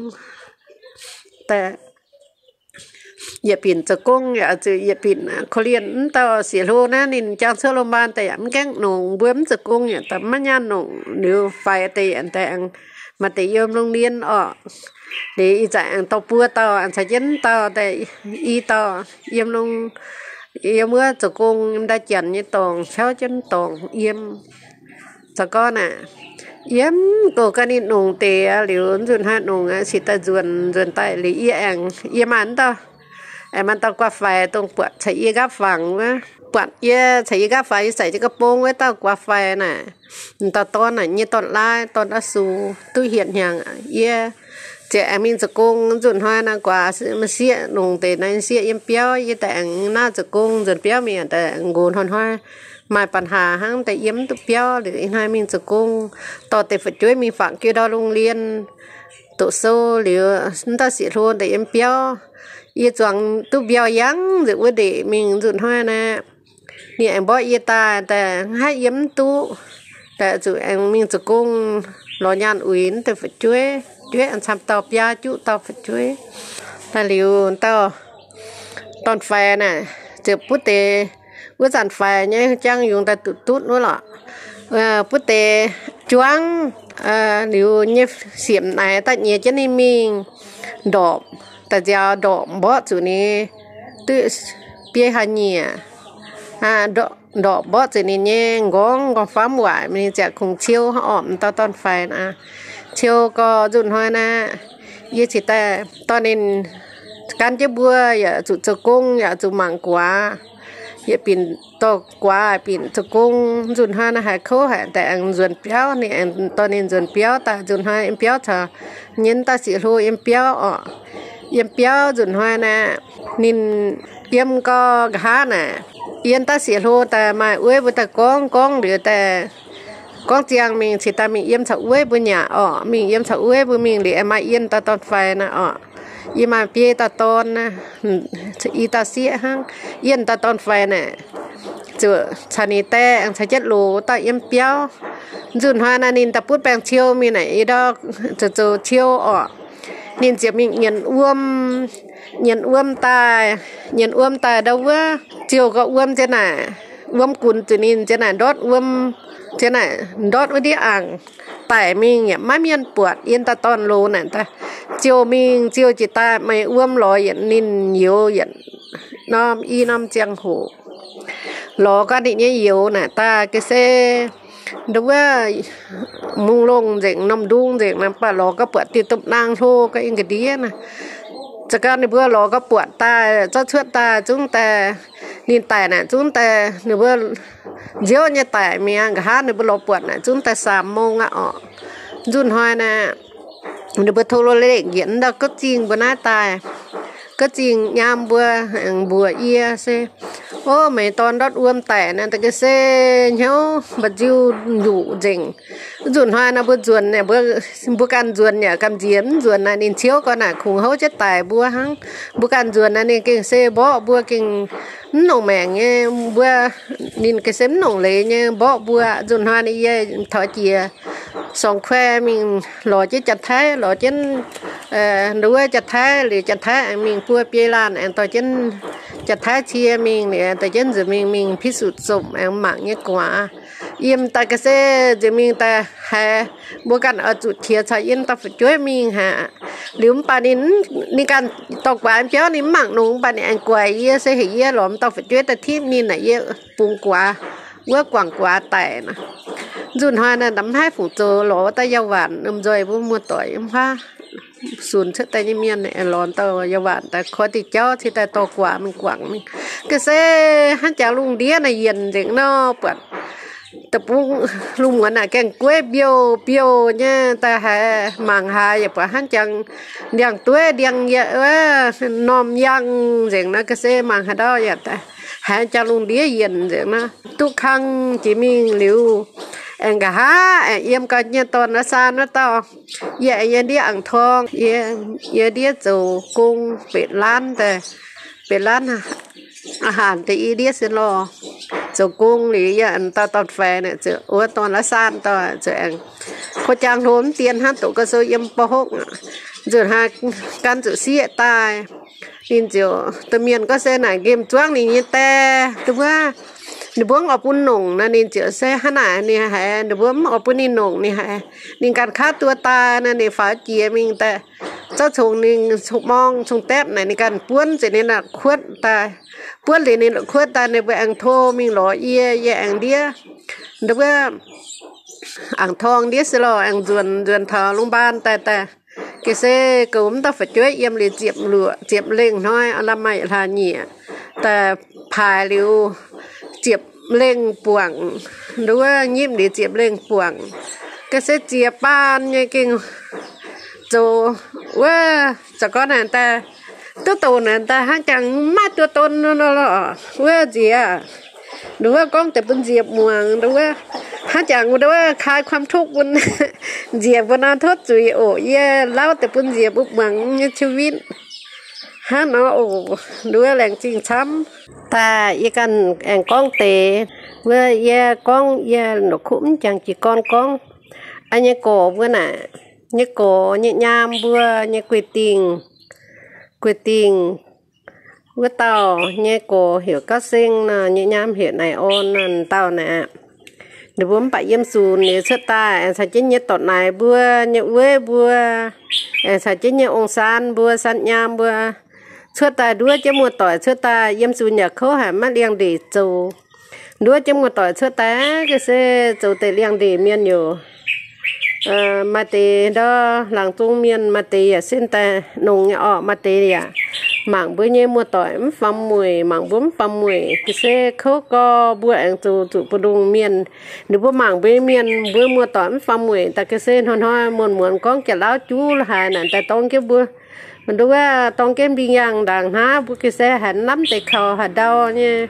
Yietc binc zoux gong yaac zuqc yietc binc korv-lienh. Mv dauh sieqv hlo naaiv ninh jangx cuotv โรงพยาบาล daaih yaac mv gaengh nongc, mbuo mv zoux gong yaac daaih maiv nyaanh nongc, liuz faix deix yaac daaih aengx maaih deix yiem โรงเรียน orqc. Liuz ih zanc aengx dorh buo dauh, aengx caux jienv mv dauh daaih i dauh yiem, yiem wuov zoux gong yiem ndaaih janx nyei dorngx, qauv jienv dorngx yiem. Za'gengh naaic, yiem goux ga'naaiv nongc deix liuz, nzunc hnoi nongc cingx daaih nzuonx, nzuonx daaih liuz yie aengx, yie maaih mv dauh, aengx maaih dauh guaax faix dongh buatc caux yie nqaapv fangx wuov. Buatc yie caux yie nqaapv fangx, yie zaqc jienv ga'bong wuov dauh guaax faix naaic, dauh dorn naaic nyei dorn-laai, dorn-laai su, duqv hietc hnyangx yie ziouc aengx mingh zoux gong. Nzunc hnoi naaiv guaax sieqv nongc deix naaiv sieqv yiem biauv, yie daaih aengx naaiv zoux gong nzuonx biauv mingh daaih nqox hnoi-hnoi maaih ปัญหา hnangv daaih yiem mv duqv biauv liuz, ih hnoi mingh zoux gong, dorh deix fu'jueiv mingh fangx jienv ndau โรงเรียน doqc sou liuz, mv dauh sieqv hlo daaih yiem biauv. Yie zuangx duqv mbiauh yangh nzengc wuov ndeic mingh nzunc hnoi naaiv. Ninh aengx mborqv yie daaih, daaih haih yiem mv duqv, daaih zuqc aengx mingh zoux gong, lorz nyaanh uix deix fu'jueiv, jueiv aengx camv dauh biaa juqv dauh fu'jueiv. Daaih liuz dauh dorn-faix naaic ziouc butv deix, wuov zanc faix nyei jangx yungz daaih duqv dutv wuov lorqc, butv deix juangv liuz nyei siemc naaic daaih nyiex jienv ninh mingh ndorpc, daaih nziaaux ndorpc mborqv zuqc ninh duqv biei hlaax nyieqc, ndorpc mborqv zuqc ninh nyei nqorngv, nqorngv-famv waaic, ninh ziouc kungx ciou orqc, m'dauh dorn-faix naaic. Ciou gau nzunc hnoi naaiv, yie cingx daaih dorh ninh gan jienv mbuo yaac zuqc zoux gong, yaac zuqc mangc guaax. Yietc binc dorh guaax, binc zoux gong. Nzunc hnoi naaiv haiz kouv haic, daaih aengx nzuonx biauv, ninh aengx dorh ninh nzuonx biauv daaih. Nzunc hnoi yiem biauv caux nyei dauh sieqv hlo yiem biauv orqc. Yiem biauv nzunc hnoi naaiv, ninh yiem gau nqa'haav naaic, yiem dauh sieqv hlo daaih maaih wuov mbuo daaih gorngv, gorngv liuz daaih gorngv ziangh mingh cingx daaih mingh yiem caux wuov mbuo nyei orqc. Mingh yiem caux wuov mbuo mingh liuz aengx maaih yiem dauh dorn-faix naaic orqc. Yie maaih biei dauh dorn, i dauh sieqv hnangv. Yiem dauh dorn-faix naaic, zuqc caux ninh die aengx caux jienv loz dauh yiem biauv. Nzunc hnoi naaiv ninh daaih butv baengc ciou mingh naaic, yie ndau zoux zoux ciou orqc. Ninh ziouc mingh nyienz wuom, nyienz wuom daaih, nyienz wuom daaih ndau wuov ziouh gau wuom ziouc naaic, wuom gunx zuqc ninh ziouc naaic ndortv wuom, ziouc naaic ndortv wuov ndiev angc daic mingh yaac maiv mienh buatc. Yiem dauh dorn loz naaic daaih ziouh mingh ziouh jiex daaih meih wuom lorz yietc ninh youz yietc norm i norm ziangh hoc. Lorz gau ninh nyei youz naaic daaih ga'sie ndau wuov mungz longh nzengc, norm ndung nzengc naaic, mv baac lorz gau buatc diuh domh naang hlo gau yiem ga'ndiev naaic. Za'gengh ninh mbuo lorz gau buatc daaih, zorqv cuotv daaih zungv daaih, ninh daic naaic zungv daaih, ninh mbuo nziouv nyei daic mi'aqv. Nqa'haav ninh mbuo lorz buatc naaic zungv daaih สามโมง aqv orqc. Nzunc hnoi naaic, ninh mbuo tov lo lengh njiec ndau gouv zingh mbuo naaiv daaih. Ga'zingh nyaam mbuo aengx mbuox yie se, O, meih dorn ndortv wuom daic naaiv, da'ga'se hnyouv mba'nziu nduqc nzengc. Nzunc hnoi naaiv mbuo nzuonx, mbuo ganh nzuonx yaac gamh nziex, mv nzuonx naaic ninh ciouv gau naaic kungx houv jienv daic mbuo hnangv. Mbuo ganh nzuonx naaic ninh gengh se mborqv mbuo gengh mv longc maengc nyei. Mbuo, ninh ga'se mv longc leiz nyei mborqv mbuo. Nzunc hnoi naaic yie taux jiex Sorng Kuaih mingh lorz jienv Janx-Taiv, lorz jienv nduov Janx-Taiv liuz, Janx-Taiv aengx mingh buo biei laanh aengx dorh jienv Janx-Taiv cie mingh liuz, dorh jienv nziex mingh, mingh พิสูจน์ศพ aengx mangc nyei gu'nguaaz. Yiem daaih ga'se nziex mingh daaih haiz mbuo ganh oix zuqc qiex caux yie dauh fu'jueiv mingh haic. Liuz mv baac ninh, ninh ganh dorh guaax biauv, ninh mv mangc nongx, mv baac ninh aengx guaix yie, se heuc yie lorz m'dauh fu'jueiv daaih tipv ninh naaic, yie bungx guaax wuov guangc guaax daic nor. Nzunc hnoi naaiv mv haih fungc zoux, lorz wuov dauh yauh waanc lomh nzoih mbuo muoz-doic yiem huaav sunx cuotv daaih nyei mienh, lorz dauh yauh waanc daaih koi diuh jauv cingx daaih dorh guaax mingh guangc mingh. Ga'se hnangv jangx lungh ndiev naaic yienc nzengc nor, buatc deic-bung lungh muonz naaic gaengh gueiv mbiouh mbiouh nyei daaih, haiz mangc haaix yaac buatc hnangv jangx ndiangx-dueiv ndiangx, norm yangh nzengc nor. Ga'se mangc haaix ndau yaac haiz jangx lungh ndiev yienc nzengc nor. Duqv kang jiex mingh liuz, aengx nqa'haav aengx yiem gau nyei dorn wuov saan wuov dauh, yie aengx yiem ndiev อ่างทอง, yie ndiev zoux gong betv laanv daaih, betv laanv อาหาร daaih yie ndiev se lorh. Zoux gong liuz yie dauh dorn-faix naaic ziouc, wuov dorn wuov saan dauh ziouc aengx, ko jang hlo mv dien hnangv, doqc ga'sou yiem ป.หก aqv. Nzunc haaix gan zuqc sieqv daaih, ninh ziouc, domh mienh gorngv se naaic nqemh zuangv ninh nyei die, wuov, ninh mbuo mv oix bun nongc nor. Ninh ziouc se hnangv naaic, ninh haiz ninh mbuo mv oix bun ninh nongc, ninh haiz ninh ganh kaav duqv daaih nor, ninh faaux jiex mingh daaih, zorqv congx ninh cong-morng cong-dapv naaic ninh ganh buonv nzengc ninh la'kuotv daaih. Buonv liuz ninh la'kuotv daaih, ninh mbuo aengx tov mingh lorz yie, yie aengx ndiev, wuov, อ่างทอง ndiev se lorh, aengx nzuonx nzuonx taux โรงพยาบาล daaih daaih. Ga'se goux mv dauh fu'jueiv yiem liuz ziepc luoqc ziepc lengh hnoi, lamh maaih hlaax nyieqc daaih paaix liuz, ziepc lengh buangc, wuov, nyipv liuz ziepc lengh buangc. Ga'se ziex baan nyei gengh zoux, wuov, zoux gorngv naaic daaih, duqv douc naaic daaih hnangv jangx maiv duqv don nor lorh, wuov, nziex, wuov, gorngv deix bun nziex muangx, wuov, hnangv jangx wuov คลายความทุกข์ bun nziex mbuo nor tov zuiz oc. Yie lauv deix bun nziex mbuo muangx nyei ชีวิต hnangv nor oc. Wuov, laengz zingh camv. Daaih yie ganh aengx gorngv deix, wuov, yie gorngv yie la'kuqv mv jangx jiez gorn gorngv, aa, nyei gorx mbuo naaic, nyei gorx nyei nyaam mbuo nyei guei dingh, guei dingh, wuov dauh nyei gorx heuc Gauv Seng nor, nyei nyaam heuc Naaic Orn nor, dauh naaic aqv. Ninh mbuo mv baac yiem sunx liuz cuotv daaih, aengx caux jienv nyei dorc-naaic mbuo, nyei wueiv mbuo, aengx caux jienv nyei ong-saan mbuo, saan nyaam mbuo cuotv daaih nduov jienv muoz-doic cuotv daaih. Yiem sunx yaac kouv haic, maiv liangx-ndeic zoux. Nduov jienv muoz-doic cuotv daaih, ga'se zoux deix liangx-ndeic mienh youc. Maaih deix ndorv laangz zung mienh, maaih deix yaac sin daaih nongx nyei orqc, maaih deix yaac mangc mbuo nyei muoz-doic mv faaux mueic, mangc mbuo mv faaux mueic. Ga'se kouv gorx mbuo aengx zoux zuqc mbu'ndongx mienh. Ninh mbuo mangc mbuo nyei mienh, mbuo muoz-doic mv faaux mueic daaih, ga'se hnoi-hnoi muonz-muonz gorngv jaax-lauv juv lo haaix naaic daaih dorng jienv mbuo, nduov dorng jienv mbing yangh ndaangc hnangv. Mbuo ga'se haiz lamh deix kaux haaix ndau nyei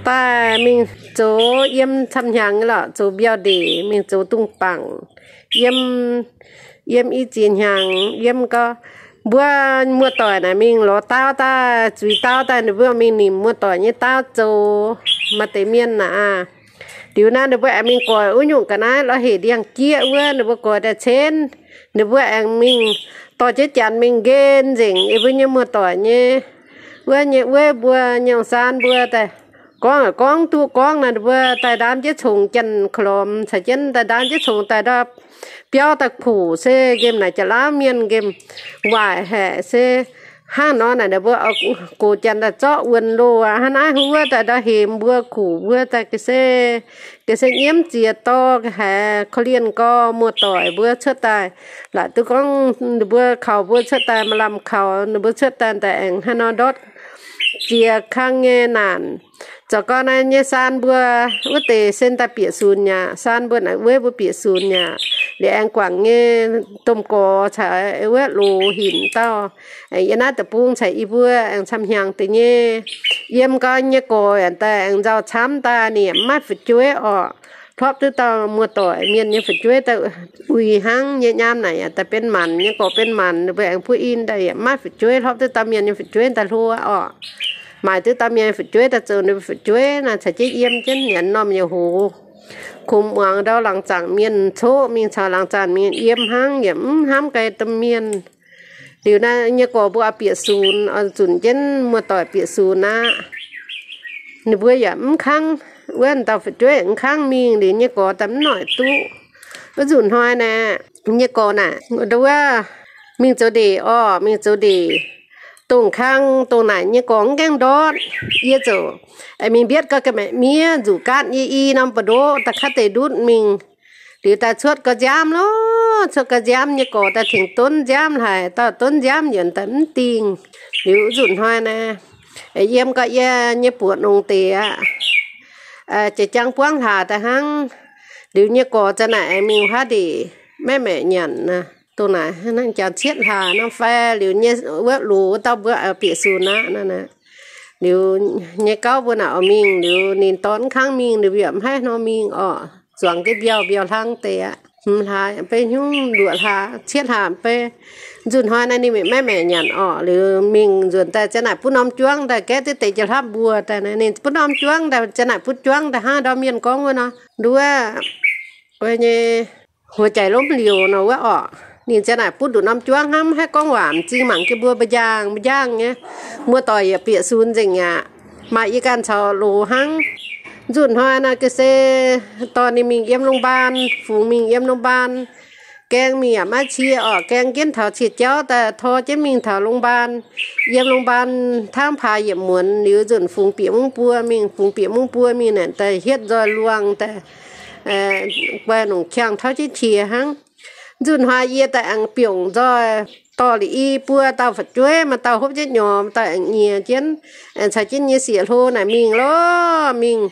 daaih mingh zoux yiem camv-hnyangx lorqc, zoux mbiauh ndeic mingh zoux dungz bangc. Yiem, yiem i ziex hnyangx yiem gau, mbuo muoz-doic naaic mingh lorz daauv daaih, zuiz daauv daaih, ninh mbuo mingh nimc muoz-doic nyei daauv zoux. Maaih deix mienh naaic aqv, liuz naaiv ninh mbuo aengx mingh goix wuov nyungc ga'naaiv lorz hec ndiangx-jieqv wuov, ninh mbuo goix daaih cenv. Ninh mbuo aengx mingh dorh jienv janx mingh nqen nzengc yie mbuo nyei muoz-doic nyei, wuov nyei wueiv mbuo, nyei ong-saan mbuo daaih. Gorngv gorngv duqv gorngv naaic, ninh mbuo daaih ndaam jienv congx janx-korv-lomc, caux jienv daaih ndaam jienv congx daaih ndortv biauv daaih kuqc se nqemh naaic jaax-lauv mienh nqemh waaic haic se hnangv nor naaic, ninh mbuo gox janx daaih zorqv wuonh loh aqv, hnangv naaiv huv daaih ndortv hemx mbuo kuqc mbuo daaih ga'se, ga'se nyiemv ziex dorh haiz korv-lienh gorx muoz-doic mbuo cuotv daaih. Laaic duqv gorngv ninh mbuo kaux mbuo cuotv daaih maaih lamh kaux, ninh mbuo cuotv daaih daaih aengx hnangv nor ndortv ziex kang nyei naanc. Zoux gau naaiv nyei saan mbuo wuov deix sen daaih bieqc sunx aqv. Saan mbuo naaic wuov mbuo bieqc sunx aqv. Liuz aengx guangc nyei domh gorx caux wuov loz hinc dauh, aengx yiem naaiv deic-bung caux i mbuo aengx camv-hnyangx deix nyei. Yiem gau nyei gorx yaac daaih aengx nzauh camv daaih, ninh yaac mv maaih fu'jueiv orqc. Hlopv duqv dauh muoz-doic mienh nyei fu'jueiv daaih uix hnangv. Nyei nyaam naaic yaac daaih benx maanc, nyei gorx benx maanc, ninh mbuo aengx buov in daaih yaac mv maaih fu'jueiv. Hlopv duqv dauh mienh nyei fu'jueiv daaih hlo orqc. Maaic duqv dauh mienh fu'jueiv daaih zoux ninh fu'jueiv naaic, caux jienv yiem jienv nyanc norm nyei hoz. Kungx muangx ndau laangz zaangc mienh coqv mingh caux laangz zaangc mienh yiem hnangv, yaac mv hnamv ganh domh mienh. Liuz naaiv nyei gorx mbuo oix bieqc sunx, oix zunc jienv muoz-doic bieqc sunx aqv. Ninh mbuo yaac mv kangv, wuov dauh fu'jueiv mv kangv mingh. Liuz nyei gorx daaih mv noic duqv. Wuov nzunc hnoi naaic, nyei gorx naaic, nduov, mingh zoux ndeic orqc, mingh zoux ndeic. Dongh kang dongh naaic nyei gorx mv gaengh ndortv. Yie ziouc mingh mbietv gau ga'maeqc miev nzuqc gaatv yie i norm mbu'ndoqv daaih kaav deix ndutv mingh. Liuz daaih cuotv gau nziaamv lorqc, cuotv gau nziaamv. Nyei gorx daaih tengx donv nziaamv haic, dauh donv nziaamv yienc daaih mv dingh. Liuz wuov nzunc hnoi naaic, yiem gau yie nyei buoqc nongx deix aqv. Jiex jangv buangv hlaax daaih hnangv. Liuz nyei gorx za'naaic mingh wuov ndeic maeqv maeqc nyanc, dongh naaic hnangv jangx cietv hlaax nor fai. Liuz nyei wuov loz wuov dauh mbuo bieqc sunx aqv nor. Liuz nyei gauv mbuo naaic oix mingh, liuz ninh dorn mv kangv mingh, ninh mbuo yaac mv haih hnangv mingh orqc. Zuangx jienv mbiauh, mbiauh hlang deix aqv. Hmz hlaax beiv hnyungv, luoqc hlaax, cietv hlaax beiv. Nzunc hnoi naaiv ninh mingh maeqv maeqc nyanc orqc. Liuz mingh nzuonx daaih za'naaic butv norm juangv daaih gaeqv duqv deix jauv hlapv mbuo daaih. Ninh butv norm juangv daaih, za'naaic butv juangv daaih hnangv ndau mienh gorngv wuov nor, nduov, nyei หัวใจล้มเหลว nor wuov orqc. Ninh za'naaic butv nduqc norm juangv hnangv, mv haih gorngv waac, m'zing mangc jienv mbuo mbu'njaangh mbu'njaangh nyei. Muoz-doic yaac bieqc sunx nzengc aqv. Maaih yie ganh caux loz hnangv. Nzunc hnoi naaiv ga'sie dorh ninh mingh yiem โรงพยาบาล, fungx mingh yiem โรงพยาบาล. Gaeng mingh yaac maiv cie orqc. Gaeng jienv taux cie jauv daaih tor jienv mingh taux โรงพยาบาล. Yiem โรงพยาบาล hnangv paaix yietc muonz liuz nzunc fungx bieqc mungv buo mingh, fungx bieqc mungv buo mingh naaic daaih hietv nzoih luangh daaih guai nongc qangx tauv jienv qiex hnangv. Nzunc hnoi yie daaih aengx biongc nzoih dorh liuz i buo dauh fu'jueiv, maaih dauh hopv jienv nyorx, maaih dauh aengx nyiex jienv, aengx caux jienv nyei sieqv-hlo naaic mingh lorqc. Mingh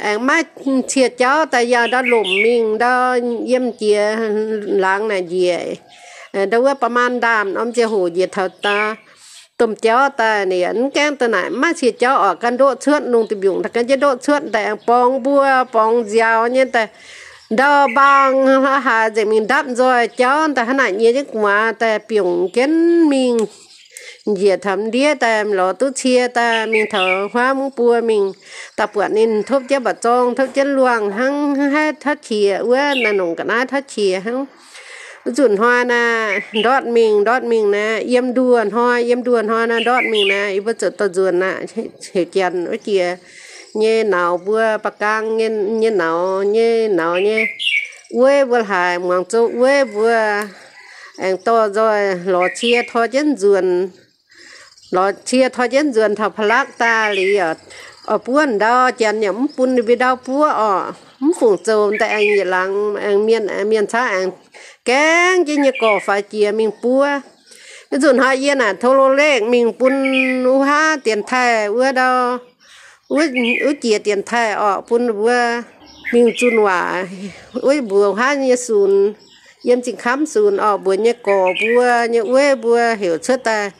aengx maiv cie jauv daaih yaac ndau lomc mingh ndau yiem jiex laangz naaic njiec, ndau wuov ประมาณ ndaamv norm ziangh hoc njiec taux domh jauv daaih, ninh mv gaengh daaih naaic maiv cie jauv orqc, ganh ndoqv cuotv lungh duih mbiungc daaih, ganh jienv ndoqv cuotv daaih aengx borngz mbuo, borngz nziaaux nyei daaih ndau mbaang haaix nzengc mingh ndapv nzoih jauv daaih hnangv naaic nyiex jienv gu'nguaaz daaih biongc jienv mingh njiec taux ndiev daaih lorz duqv cie daaih mingh taux huaav mungv buo mingh daaih buatc ninh topv jienv mba'zorng, topv jienv luangh hnangv, haiv tauv qiex wuov, naaiv nongc ga'naaiv tauv qiex hnangv. Wuov nzunc hnoi naaiv ndortv mingh, ndortv mingh naaiv yiem nduoh hnoi, yiem nduoh hnoi naaiv ndortv mingh naaiv, yie mbuo ziouc dorh nzuonx aqv. Heuc janx wuov jiex nyei nauz mbuo, ba'gaang nyei nauz, nyei nauz nyei wueiv mbuo, haiz muangx zouv wueiv mbuo, aengx dorh nzoih lorz cie tor jienv nzuonx. Lorz cie tor jienv nzuonx taux พลัก daaih liuz, buov ndau, janx yaac mv bun ninh mbuo ndau buov orqc. Mv fungc zoux daaih aengx yietc laangz aengx mienh, mienh caav aengx gaengh jienv nyei gorx faix jiex mingh buov. Nzunc hnoi yie naaic โทรเลข mingh bun wuov haav dienx taaih wuov ndau, wuov jiex dienx taaih orqc, bun mbuo mingh zunh waac wuov mbuox haav nyei sunx, yiem Zingh Kamv sunx orqc, mbuox nyei gorx mbuo, nyei wueiv mbuo heuc cuotv daaih,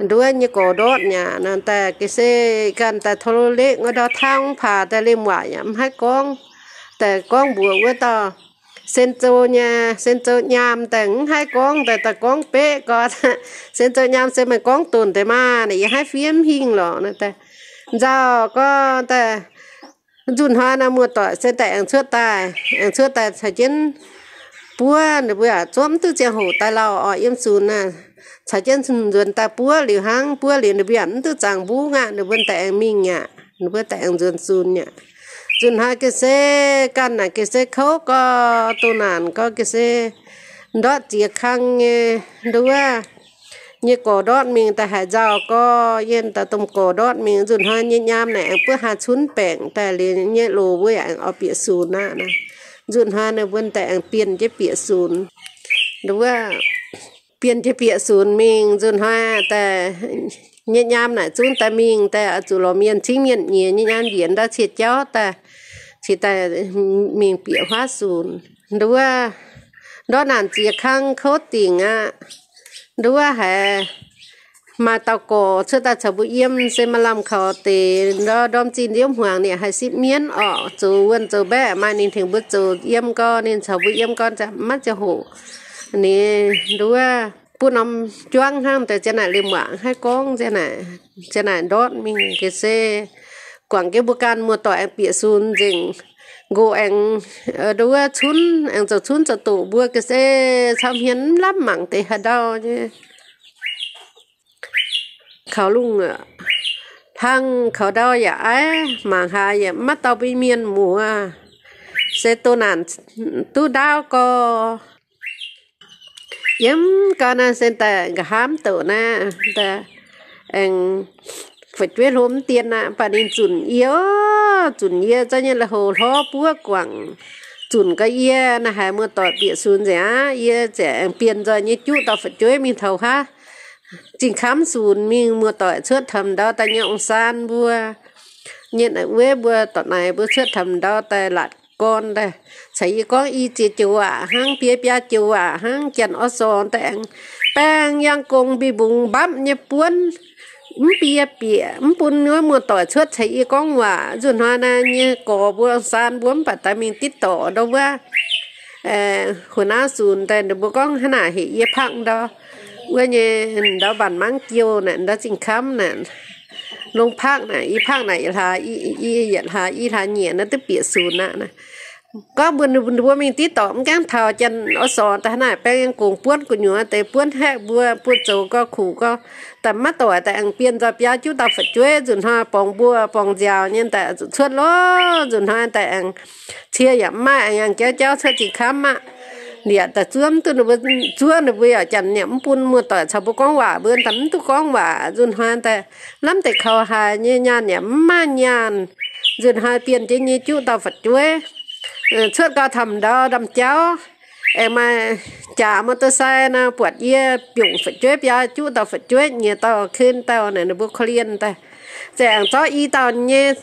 nduov nyei gorx ndortv nyaqc nor daaih, ga'sie ganh daaih โทรเลข wuov ndau ทาง paax daaih limh waac yaac mv haih gorngv. Daaih gorngv mbuox wuov dauh sen zou nyei, sen zou nyaam daaih mv haih gorngv, daaih daaih gorngv beqv gorx. Sen zou nyaam se meih gorngv donc deix maah, naaic yie haiv fiev mv hingh lorqc nor daaih. Nzauh gorx daaih, nzunc hnoi naaiv muoz-doic se daaih aengx cuotv daaih, aengx cuotv daaih caux jienv buov, ninh mbuo yaac zuov mv duqv ziangh hoc daaih lauh orqc, yiem sunx naaic caux jienv nzuonx daaih buov liuz hnangv. Buov liuz ninh mbuo yaac mv duqv zaangc mbungv aqv, ninh mbuo daaih aengx mingh aqv, ninh mbuo daaih aengx nzuonx sunx aqv. Nzunc hnoi ga'sie ganh naaic ga'sie kouv gorx, doh naanc gorx, ga'sie ndortv ziex kang nyei, nduov nyei gorx ndortv mingh daaih haaix nzauh gorx, yie daaih domh gorx ndortv mingh. Nzunc hnoi nyei nyaam naaic aengx buov haaix cunv baengc daaih liuz nyei loz mbuo yaac aengx oix bieqc sunx aqv. Nzunc hnoi ninh mbuo daaih aengx bienh jienv bieqc sunx, nduov bienh jienv bieqc sunx mingh. Nzunc hnoi daaih nyei nyaam naaic zungv daaih mingh daaih oix zuqc lorz mienh cingv mienh nyiex nyei nyaam njiec ndau cie jauv daaih, cingx daaih mingh bieqc huaav sunx, nduov ndortv naanc ziex kang kouv dingc aqv. Nduov haiz maaih dauh gorx cuotv daaih caux mbuo yiem, se maaih lamh kaux deix ndorm zinh nziouv hmuangx ninh haih sipv mienv orqc, zoux wuonh zoux mbaeqv, maaih ninh tengx mbuo zoux yiem gorn, ninh caux mbuo yiem gorn maiv ziangh hoc. Ninh nduov butv norm juangv hnangv deix, ziang naaic liemh muangx haih gorngv ziang naaic, ziang naaic ndortv mingh ga'sie. Guangc jienv mbuo ganh muoz-doic aengx bieqc sunx nzengc, nqox aengx nduov cunv, aengx zoux cunv zoux doqc mbuo ga'sie, caux hmien mv lamh mangc deix haaix ndau nyei. Kaux lungh hlang kaux ndau yaac aiv, mangc haaix yaac maiv dau mbuo mienh muoz, se doh naanc duqv ndaauv gorx. Yiem gau naaiv se daaih nqa'haav mv douc naaiv, daaih aengx fu'jueiv hlo mv dien aqv, mv baac ninh zunc yie, zunc yie zorqv nyei lui-houx hlorv buov guangc, zunc gau yie naaiv haiz muoz-doic bieqc sunx nzengc aqv. Yie ziouc aengx bienh nzoih nyei juqv dauh fu'jueiv mingh taux haav Zingh Kamv sunx mingh, muoz-doic cuotv taux ndau daaih nyei ong-saan mbuo, nyei naaic wuov mbuo dorc naaic mbuo cuotv taux ndau daaih laatc gorn daaih, caux yie gorngv i ziex joux waac hnangv, biei biaa joux waac hnangv, janx orv sorng daaih aengx baeng yangh gong mbi mbungx mbapv nyei buonv, mv biei bieqc, mv bun wuov muoz-doic cuotv caux yie gorngv waac. Nzunc hnoi naaiv nyei gorx mbuo, ong-saan mbuo mv baac daaih mingh ditv dorc ndau wuov huoqc naauv sunx daaih, ninh mbuo gorngv hnangv naaic heuc yie pakv ndau wuov nyei ndau mbanc mangv jiou naaic, ndau Zingh Kamv naaic, longx pakv naaic, yie pakv naaic yietc hlaax, yie yietc hlaax, i hlaax nyieqc naaiv duqv bieqc sunx aqv. Gorngv mbuo, mbuo mingh ditv dorc mv gaengh taux, janx orv sorng daaih hnangv naaic baeng yangh gong buonv gu'nyuoz deix, buonv haeqv mbuo, buonv zoux gau kuqc gau, daaih maiv doic daaih aengx bienh nzoih biaa juqv dauh fu'jueiv. Nzunc hnoi borngz mbuo borngz nziaaux nyei daaih zuqc cuotv lorqc. Nzunc hnoi daaih aengx cie yaac mv maaih, aengx yangh jauv jauv cuotv Zingh Kamv aqv. Liepc daaih zuov mv duqv ninh mbuo, zuov ninh mbuo yaac janx yaac mv bun muoz-doic caux mbuo gorngv waac, mbuo daaih mv duqv gorngv waac. Nzunc hnoi daaih lamh deix kaux haaix nyei, nyaanh yaac mv maaih nyaanh. Nzunc hnoi bienh jienv nyei juqv dauh fu'jueiv cuotv gau taux ndau ndaamv-jauv, aengx maaih jaax motor sai nor, buatc yie biongc fu'jueiv biaa juqv dauh fu'jueiv, nyiex dauh ken dauh naaic, ninh mbuo korv-lienh daaih, ziouc aengx zorqv i dauh nyei,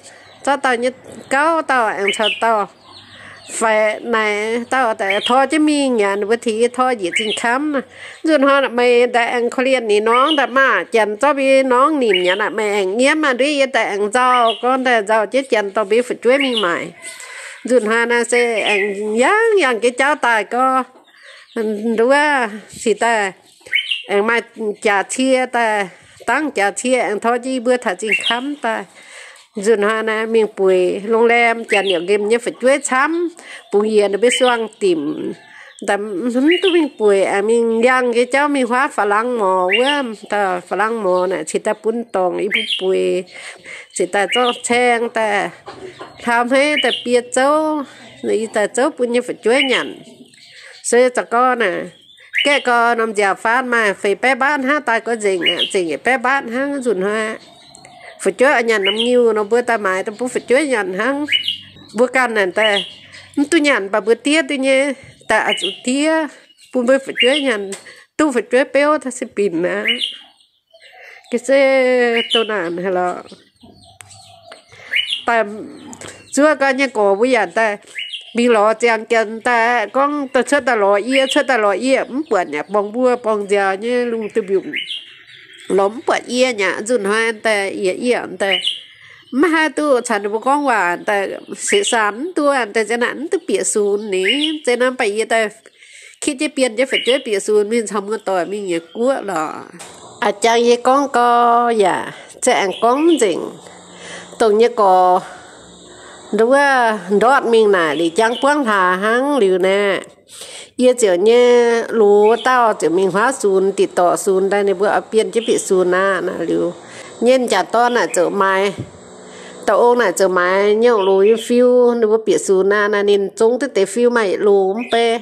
zorqv dauh nyei gauv dauh aengx caux dauh faix naaic dauh daaih tor jienv mingh aqv. Ninh mbuo tengx yie tor njiec Zingh Kamv. Nzunc hnoi meih daaih aengx korv-lienh ninh norngv daaih maah, janx zorqv mbuo norngv nimc aqv. Meih aengx nyiemv maah, nduov yie daaih aengx nzauh, gorngv daaih nzauh jienv janx dorh mbuo fu'jueiv mingh maaic. Nzunc hnoi naaiv se aengx yangh yangh jienv jauv daaih gorngv, nduov cingx daaih aengx maaih jaax cie daaih, dangv jaax cie aengx tor jienv yie mbuo taux Zingh Kamv daaih. Nzunc hnoi naaiv mingh bueix โรงแรม, janx yaac nqemh nyei fu'jueiv camv, bungx yienc ninh mbuo suang dimc. Mv duqv mingh bueix, aengx mingh liangh nyei jauv mingh huaav ฝรั่งหมอ wuov, ฝรั่งหมอ naaic cingx daaih bun dorngc yie mbuo bueix, cingx daaih zorqv caeng daaih hlauv-hmeiv daaih biei zouv, yie daaih zouv bun nyei fu'jueiv nyanc. Se za'gengh naaic, gaeqv gau norm nziaaux-faanv maaih feix baeqv mbaatv hnangv, daaih gorngv nzengc, nzengc yietc baeqv mbaatv hnangv. Nzunc hnoi fu'jueiv oix nyanc norm nyiuh nor, mbuo daaih maaiz daaih bun fu'jueiv nyanc hnangv. Mbuo ganh naaic daaih mv duqv nyanc, mv baac mbuo diev duqv nyei, daaih oix zuqc diev bun mbuo fu'jueiv nyanc, duqv fu'jueiv beuv daaih se binc aqv. Ga'sie doh naanc haic lorqc. Daaih zuov gau nyei gorx mbuo yaac daaih mingh lorz ziangx janx daaih gorngv daaih cuotv daaih lorz yie, cuotv daaih lorz yie, mv buatc yaac borngz mbuo borngz nziaaux nyei lungh duih mbiungc, lorz mv buatc yie nyei. Nzunc hnoi daaih yie, yie daaih mv haih duqv caux ninh mbuo gorngv waac daaih, seix saanh mv duqv daaih, za'naaic mv duqv bieqc sunx ni. Za'naaic mv baac yie daaih kitv jienv bienh jienv fu'jueiv bieqc sunx mingh caux muoz-doic mingh nyei guoqv lorqc. A'jang yie gorngv gau yaac za'gengh gorngv nzengc. Dongh nyei gorx nduov ndortv mingh naaic liuz jangv buangv hlaax hnangv liuz naaic, yie ziouc nyei loz dauh ziouc mingh huaav sunx, diqc dorc sunx daaih, ninh mbuo oix bienh jienv bieqc sunx aqv. Naaic liuz, nyei m'jangc dorn naaic ziouc maaiz, dauh ong naaic ziouc maaiz nyei loz nyei fiu, ninh mbuo bieqc sunx aqv. Naaic ninh zong duqv deix fiu maaih loz mv bei.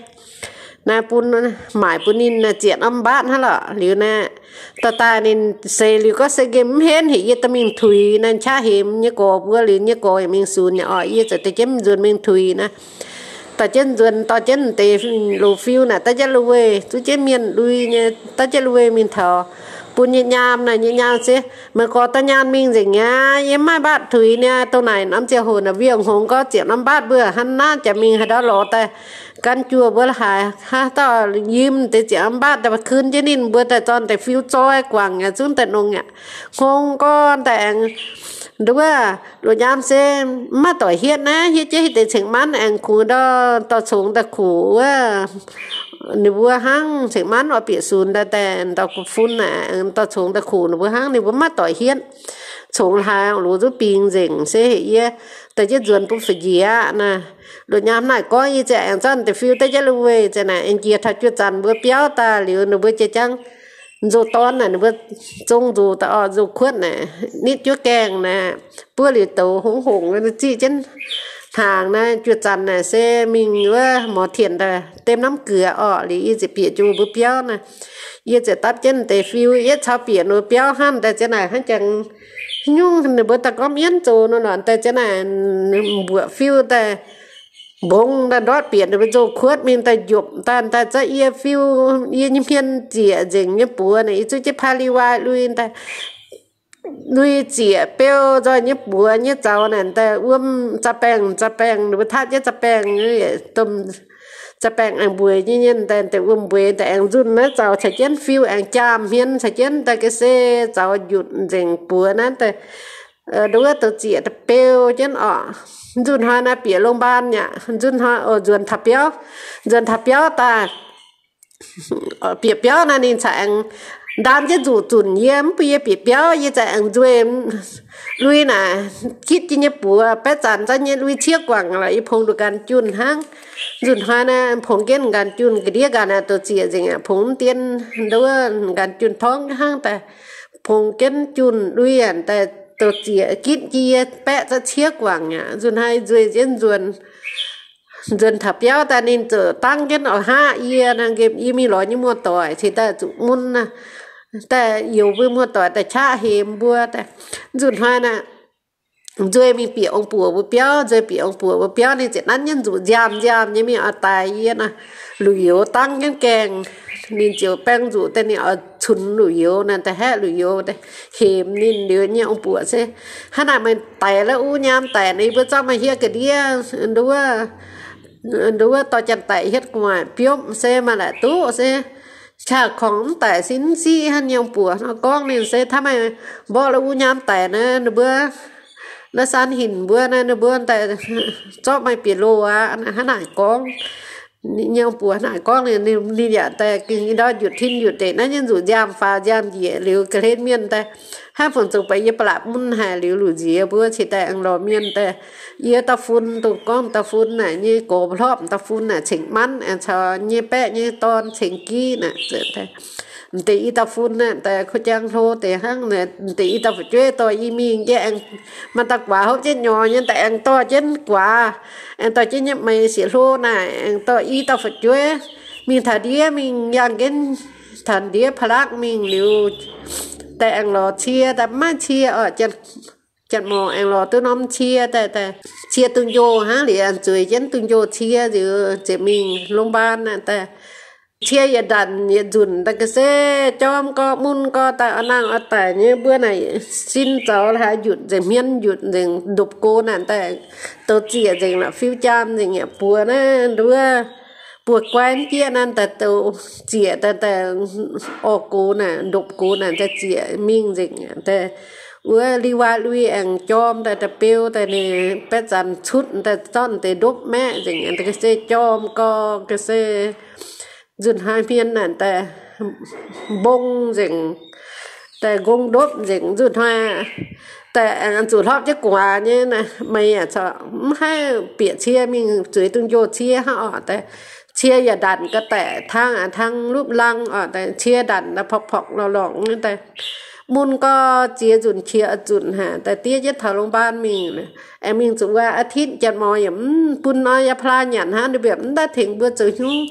Naaiv bun, maaic bun ninh naaiv zietc norm mbaatv hnangv lorqc. Liuz naaiv, dorh daaih ninh seix liuz gorngv se nqemh mv henv, heuc yie dorh mingh tuix. Naaiv qaqv hemx nyei gorx mbuo liuz, nyei gorx yaac mingh sunx nyei orqc. Yie ziouc dorh jienv nzuonx mingh tuix naaiv. Dorh jienv nzuonx, dorh jienv deix loz fiu naaic, dorh jienv lui-weih, zuov jienv mienh lui nyei, dorh jienv lui-weih mingh taux bun nyei nyaam naaic, nyei nyaam se, meih gorx daaih nyaanh mingh nzengc aqv. Yie mv maaih mbaatv tuix niaa. Dongh naaic norm ziangh hoc naaic, Wienh Hngongx gorngv ziepc norm mbaatv mbuo hnangv naaiv jaax mingh haaix ndau lorz daaih gan juoh mbuo la'haaix, haaix dauh yiem deix ziepc norm mbaatv daaih kun jienv ninh mbuo daaih zorqv deix fiu zoi guangc yaac zungv daaih nongx yaac. Hngongx gorngv daaih aengx nduov, loz nyaam se mv maaih doic hietv naaiv, hietv jienv hitv deix ceng-manv aengx kungx ndau dorh congx daaih kuv wuov ninh mbuo hnangv. Ceng-manv oix bieqc sunx daaih, daaih ndau gu'fun naaic, dorh congx daaih kuv ninh mbuo hnangv. Ninh mbuo mv maaih doic hietv. Congx la'haaix luz zuqc bingx nzengc se heuc yie daaih jienv nzuonx bun fu'njiex aqv naaic. Loz nyaam naaic gorngv yie ziouc aengx zorqv deix fiu daaih jienv lui weih ziouc naaic, aengx jiex taux juoh zanc mbuo biauv daaih liuz ninh mbuo jiex jangv nzou-dorn naaic, ninh mbuo zong nzuqc daaih orqc, nzou-kuotv naaic, nitv juov gaengh naaic, buov liuz douz hongx-hongx ziqv jienv hnaangx naaiv. Juoh zanc naaic se mingh wuov morz tienh daaih dem namv guoqv orqc, liuz yie ziouc bieqc jienv mbuo biauv naaic. Yie ziouc dapv jienv deix fiu, yietv caux bieqc ninh mbuo biauv hnangv daaih ziouc naaic hnangv jangx nyungc ninh mbuo daaih gorngv mienv zoux nor lorqc daaih ziouc naaic mbuoqc fiu daaih mbongx daaih ndortv bieqc ninh mbuo nzou-kuotv mingh daaih njopc daaih, daaih zorqv yie fiu, yie nyei hmien ziec nzengc nyei buoz naaic, yie zuqv jienv paaiv li-waaih lui daaih, lui ziec beu nzoih nyei buoz nyei zaux naaic daaih wuom za'baengh, za'baengh ninh mbuo taqv jienv za'baengh, domh za'baengh aengx mbueix nyei nyei daaih, daaih wuom mbueix daaih aengx nzunh naaiv zaux caux jienv fiu aengx jaam hmien caux jienv daaih ga'sie zaux njutc nzengc buoz naaiv daaih. Nduov douz ziec daaih beu jienv orqc. Nzunh hnoi naaiv bieqc โรงพยาบาล yaac nzunh hnoi oc, nzuonx taux biauv, nzuonx taux biauv daaih bieqc biauv naaiv ninh caux aengx ndaam jienv nzuqc zunc yie, mv bun yie bieqc biauv, yie za'aengx nzueih lui naaic, gitv jienv nyei buoz. Baeqv zanc za'nyeic lui ciev guangc lorqc, yie pongx nduqc nqanx junh hnangv. Nzunh hnoi naaiv pongx jienv nqanx junh ga'ndiev nqanx naaic, douz ziec nzengc aqv, pongx mv dien nduov nqanx junh torngv hnangv daaih, pongx jienv junh lui aqv daaih, douz ziec gitv jienv yie baeqv za'ciev guangc aqv. Nzunh hnoi nzueih jienv nzuonx, nzuonx taux biauv daaih ninh ziouc dangv jienv oix hngaqv yie naaic, nqemh yie mingh lorz nyei muoz-doic cingx daaih zuqc mun naaic, daaih youx mbuo muoz-doic daaih qaqv hemx mbuo daaih. Nzunh hnoi naaic nzueih mingh bieqc ong-buoc mbuo biauv, nzueih bieqc ong-buoc mbuo biauv ninh ziouc nanv jienv nzuqc nziaamv-nziaamv nyei mingh oix daix yie naaic, luc youz dangv jienv gaengh. Ninh ziouc baeng nzuqc daaih ninh oix cunx luc youz naaic, daaih haeqv luc youz daaih hemx ninh liuz nyei ong-buoc se, hnangv naaic meih daic la'uv nyaam daic naaic, yie mbuo zorqv meih hietv ga'ndiev nduov, nduov dorh janx-daic hietv gu'nguaaic biopv se maaih la'duqv se, qaqv korngx mv daic sin mv siqv hnangv nyei ong-buoc nor gorngv ninh se, hnangv meih mborqv la'uv nyaam daic naaic, ninh mbuo la'san hinc mbuo naaic, ninh mbuo daaih zorqv meih bieqc loh aqv. Hnangv naaic gorngv nyei ong-buoc hnangv naaic gorngv ninh, ninh yaac daaih gengh ndortv njutc tin njutc deic naaiv nyei nzuqc nziaamv-faaux nziaamv-njiec liuz ga'hlen mienh daaih, hnangv fungc zuqc baac yie ba'laqc mun haic liuz luc nziex mbuo cingx daaih aengx lorz mienh daaih. Yie dauh fun, dongh gorngv dauh fun naaic nyei gorx-hlopv dauh fun naaic ceng-manv aengx caux nyei baeqv nyei dorn ceng-giv naaic, m'deix i dauh fun naaic daaih kuv jangx hlo deix hnangv, m'deix i dauh fu'jueiv dorh yie mingh, yie aengx maaih dauh guaax hopv jienv nyorx nyei daaih aengx dorh jienv guaax, aengx dorh jienv nyei meix sieqv hlo naaic, aengx dorh i dauh fu'jueiv mingh taux ndiev, mingh yangh jienv taux ndiev พลัก mingh liuz, daaih aengx lorz cie, daaih mv maaih cie oc. Janx-morc aengx lorz duqv norm cie daaih, daaih cie dungz-njoh hnangv liuz, zueiz jienv dungz-njoh cie liuz ziouc mingh โรงพยาบาล naaic daaih. Cie yietc ndanc yietc nzunc daaih ga'sie jorm gorx mun gorx daaih oix nangh oix daic nyei. Mbuo naaic sin zaux la'haaix njutc nzengc, hmien njutc nzengc, ndopv-gox naaic daaih douz ziec nzengc la'fiu jaam nzengc yaac buoz naaiv nduov, buoz-guai mv jieqv naaic daaih douz ziec daaih, daaih orv-gox naaic, ndopv-gox naaic daaih ziec mingh nzengc daaih. Wuov li-waaih lui aengx jorm daaih, daaih beu daaih ninh baeqv zanc cutv daaih zorqv deix ndopv maeqv nzengc daaih ga'sie jorm gorx ga'sie nzunh hnoi hmien naaic daaih mbong nzengc, daaih nqong ndopv nzengc nzunh hnoi. Daaih aengx zuqc hlopv jienv gu'nguaaz nyei naaic, meih yaac corc mv haih bieqc cie mingh zueiz dungz-njoh cie hnangv orqc. Daaih cie yaac ndanc ga'daeqc tang aqv, tang lupv lang orqc. Daaih cie ndanc daaih porqc-porqc lorqc-lorqc nyei daaih. Mun gorx ziex nzunc qiex nzunc haic daaih diev jienv taux โรงพยาบาล mingh. Aengx mingh zuqc wuov อาทิตย์ janx-morc yaac mv bun nor yaac plaa nyanc hnangv, ninh mbuo mv daaih tengx mbuo zoux hnyungv.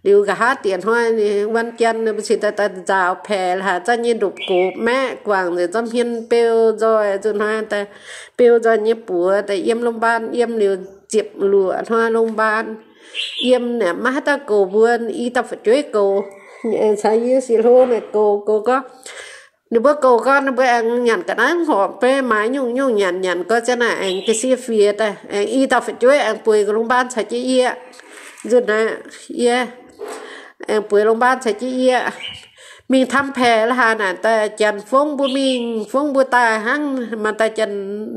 Liuz nqa'haav diex hnoi ninh วันจันทร์ ninh mbuo cingx daaih, daaih nzaaux paeqc la'haaix zanc nyei ndopv-gox maeqv guangc nzengc, zorqv hmien beu nzoih nzunc hnoi daaih, beu nzoih nyei buoz daaih yiem โรงพยาบาล yiem liuz ziepc luoqc hnoi โรงพยาบาล yiem naaic maiv haaix dauh goux mbuo, i dauh fu'jueiv goux, caux yie sieqv hlo naaic goux, goux gorngv Ninh mbuo goux gorn ninh mbuo aengx nyanc ga'naaiv horpc beiv maaiz nyungc-nyungc nyanc, nyanc gorx ziang naaic aengx ga'sie fiex daaih, aengx i dauh fu'jueiv aengx bueix โรงพยาบาล caux jienv yie. Nzunc naaiv yie aengx bueix โรงพยาบาล caux jienv yie. Mingh ทำแผล la'haaix naaic daaih janx fongv mbuo mingh, fongv mbuo daaih hnangv. Maaih dauh janx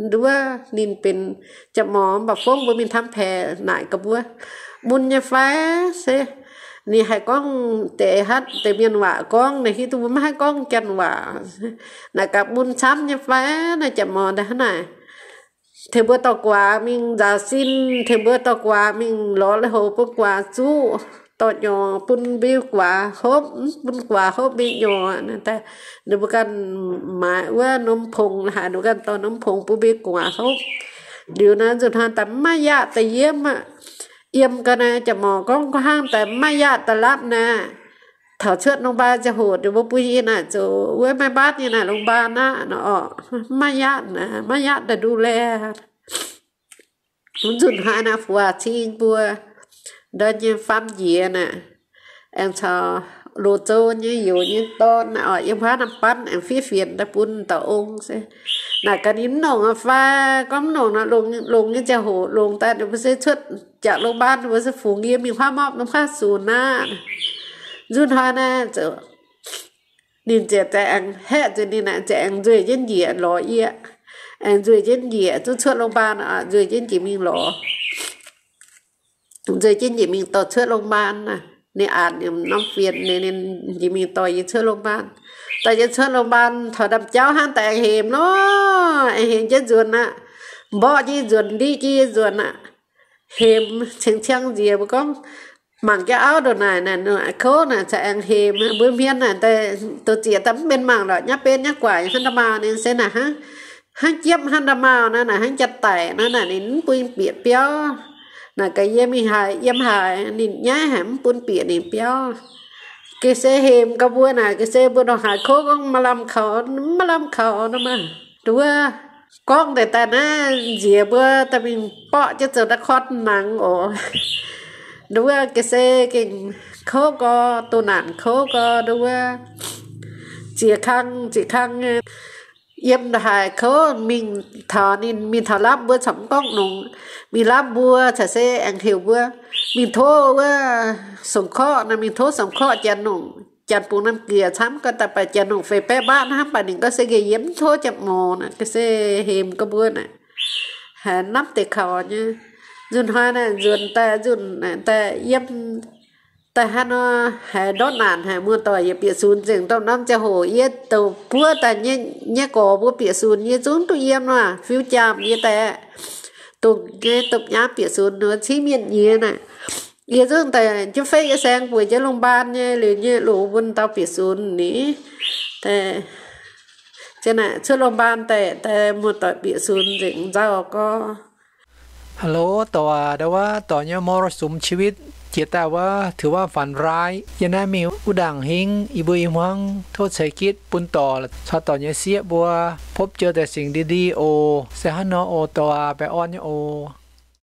nduov ninh benx jaa-morc mv baac fongv mbuo mingh ทำแผล naaic gaax mbuo, mun nyei fai? Se ninh haih gorngv deix hatv deix mienh waac gorngv, ninh hiuv duqv mbuo maiv haih gorngv janx-waac. Naaic gaax mun camv nyei fai? Naaiv jaa-morc daaih hnangv naaic, tengx mbuo dorh guaax mingh nzaaux sin, tengx mbuo dorh guaax mingh lorz lui-houx bun guaax zuqv, dorh nyorx bun mbuo guaax hopv, bun guaax hopv mbuo nyorx. Ninh mbuo ganh maaiz wuov นมผง la'haaix, ninh mbuo ganh dorh นมผง bun mbuo guaax hopv. Liuz naaiv nzunc hnoi daaih maiv yaatv daaih yiem aqv. Yiem ga'naaiv jaa-morc gorngv hnangv daaih maiv yaatv daaih lapv naaiv. Taux cuotv โรงพยาบาล ziangh hoc ninh mbuo bun yie naaic zoux wuov maiv mbaatv nyei naaic โรงพยาบาล aqv nor orqc. Maiv yaatv naaic, maiv yaatv daaih ดูแล. Nzunc hnoi naaiv fu'jueiv cing mbuo ndortv nyei faam njiec naaic, aengx caux loz-zou nyei youz nyei dorn naaic orqc, yiem huaav น้ำปั่น aengx fiev fienx daaih bun dauh ong se. Naaic gaax ninh mv nongc aqv fai? Gorngv mv nongc nor, longx, longx nyei ziangh hoc longx daaih ninh mbuo se cuotv jaax โรงพยาบาล ninh mbuo se fungx yie mingh huaav mopv, mv huaav sunx aqv. Nzunc hnoi naaiv zoux ninh ziouc aengx haeqv nzunc, ninh naaic ziouc aengx nzueih jienv njiec lorz yie. Aengx nzueih jienv njiec zungv cuotv โรงพยาบาล aqv, nzueih jienv njiec mingh lorz. Nzueih jienv njiec mingh dorh cuotv โรงพยาบาล aqv. Ninh aanx norm fienx, ninh njiec mingh dorh yie cuotv โรงพยาบาล. Dorh yie cuotv โรงพยาบาล taux ndaamv-jauv hnangv daaih aengx hemx nor, aengx hemx jienv nzuonx aqv. Mborqv jienv nzuonx, ndiqv jienv nzuonx aqv. Hemx ceng ciang nziex mbuo gorngv, mangc jienv auv ndongc naaic, naaic kouv naaic caux aengx hemx. Mbuo hmien naaic daaih douz ziex daaih mv benx mangc lorqc, nyaiv benx nyaiv guaaic hnangv nda'maauh. Ninh se naaic hnangv, hnangv jiepv hnangv nda'maauh naaiv, naaic hnangv jaa-daic naaiv, naaic ninh mv bun bieqc biauv. Naaic gaax yie mingh haaix yiem haaix, ninh nyaiv haic, mv bun bieqc ninh biauv. Ga'sie hemx ga'mbuo naaic, ga'sie mbuo ndongc haaix kouv gorngv maaih lamh kaux, mv maaih lamh kaux nor maah. Nduov, gorngv deix daaih naaiv nziex mbuo daaih mingh borqv jienv zoux นครหลวง nangx oc. Nduov, ga'sie gengh kouv gorx, doh naanc kouv gorx, nduov, ziex kang ziex kang nyei. Yiem ndongc haaix kouv mingh taux ninh, mingh taux lapv mbuo corc mv gorngv nongx. Mingh lapv mbuo corc se aengx heuc mbuo mingh tov wuov song korqv naaic, mingh tov song korqv janx-nongc. Janx-bungx norm giex camv gau, daaih baac janx-nongc feix baeqv mbatv hnangv, mv baac ninh gorngv se nqemh yie mv tov jaa-morc naaic, ga'sie hemx ga'mbuo naaic, haiz namv deix kaux nyei. Nzunc hnoi naaic nzuonx daaih, nzunc naaic daaih yiem daaih hnangv nor, haiz ndortv naanc haic, muoz-doic yietc bieqc sunx nzengc. Dongh norm ziangh hoc yie douc buov daaih nyei gorx mbuo bieqc sunx, yie zungv duqv yiem nor, fiuv-jaamh yie daaih dongh nyei dopc nyaam bieqc sunx nor, cingv mienh nyiex naaic. Yie zungv daaih jienv feiv jienv saeng bueix jienv โรงพยาบาล nyei liuz nyei loz bun dauh bieqc sunx ni. Daaih, ziang naaic cuotv โรงพยาบาล daaih, daaih muoz-doic bieqc sunx nzengc nzauh gorx. Hello, dorc aac, ndau wuov dorc nyei มรสุมชีวิต jiex daaih wuov ถือว่าฝันร้าย. Yie naaiv mingh wuov ndaangc hingv yie mbuo i hmuangv tov ceix gitv bun dorc caux dorc nyei sieqv mbuo พบเจอแต่สิ่งดีๆ oc. Se hnangv nor oc, dorc aac, baengh orn nyei oc.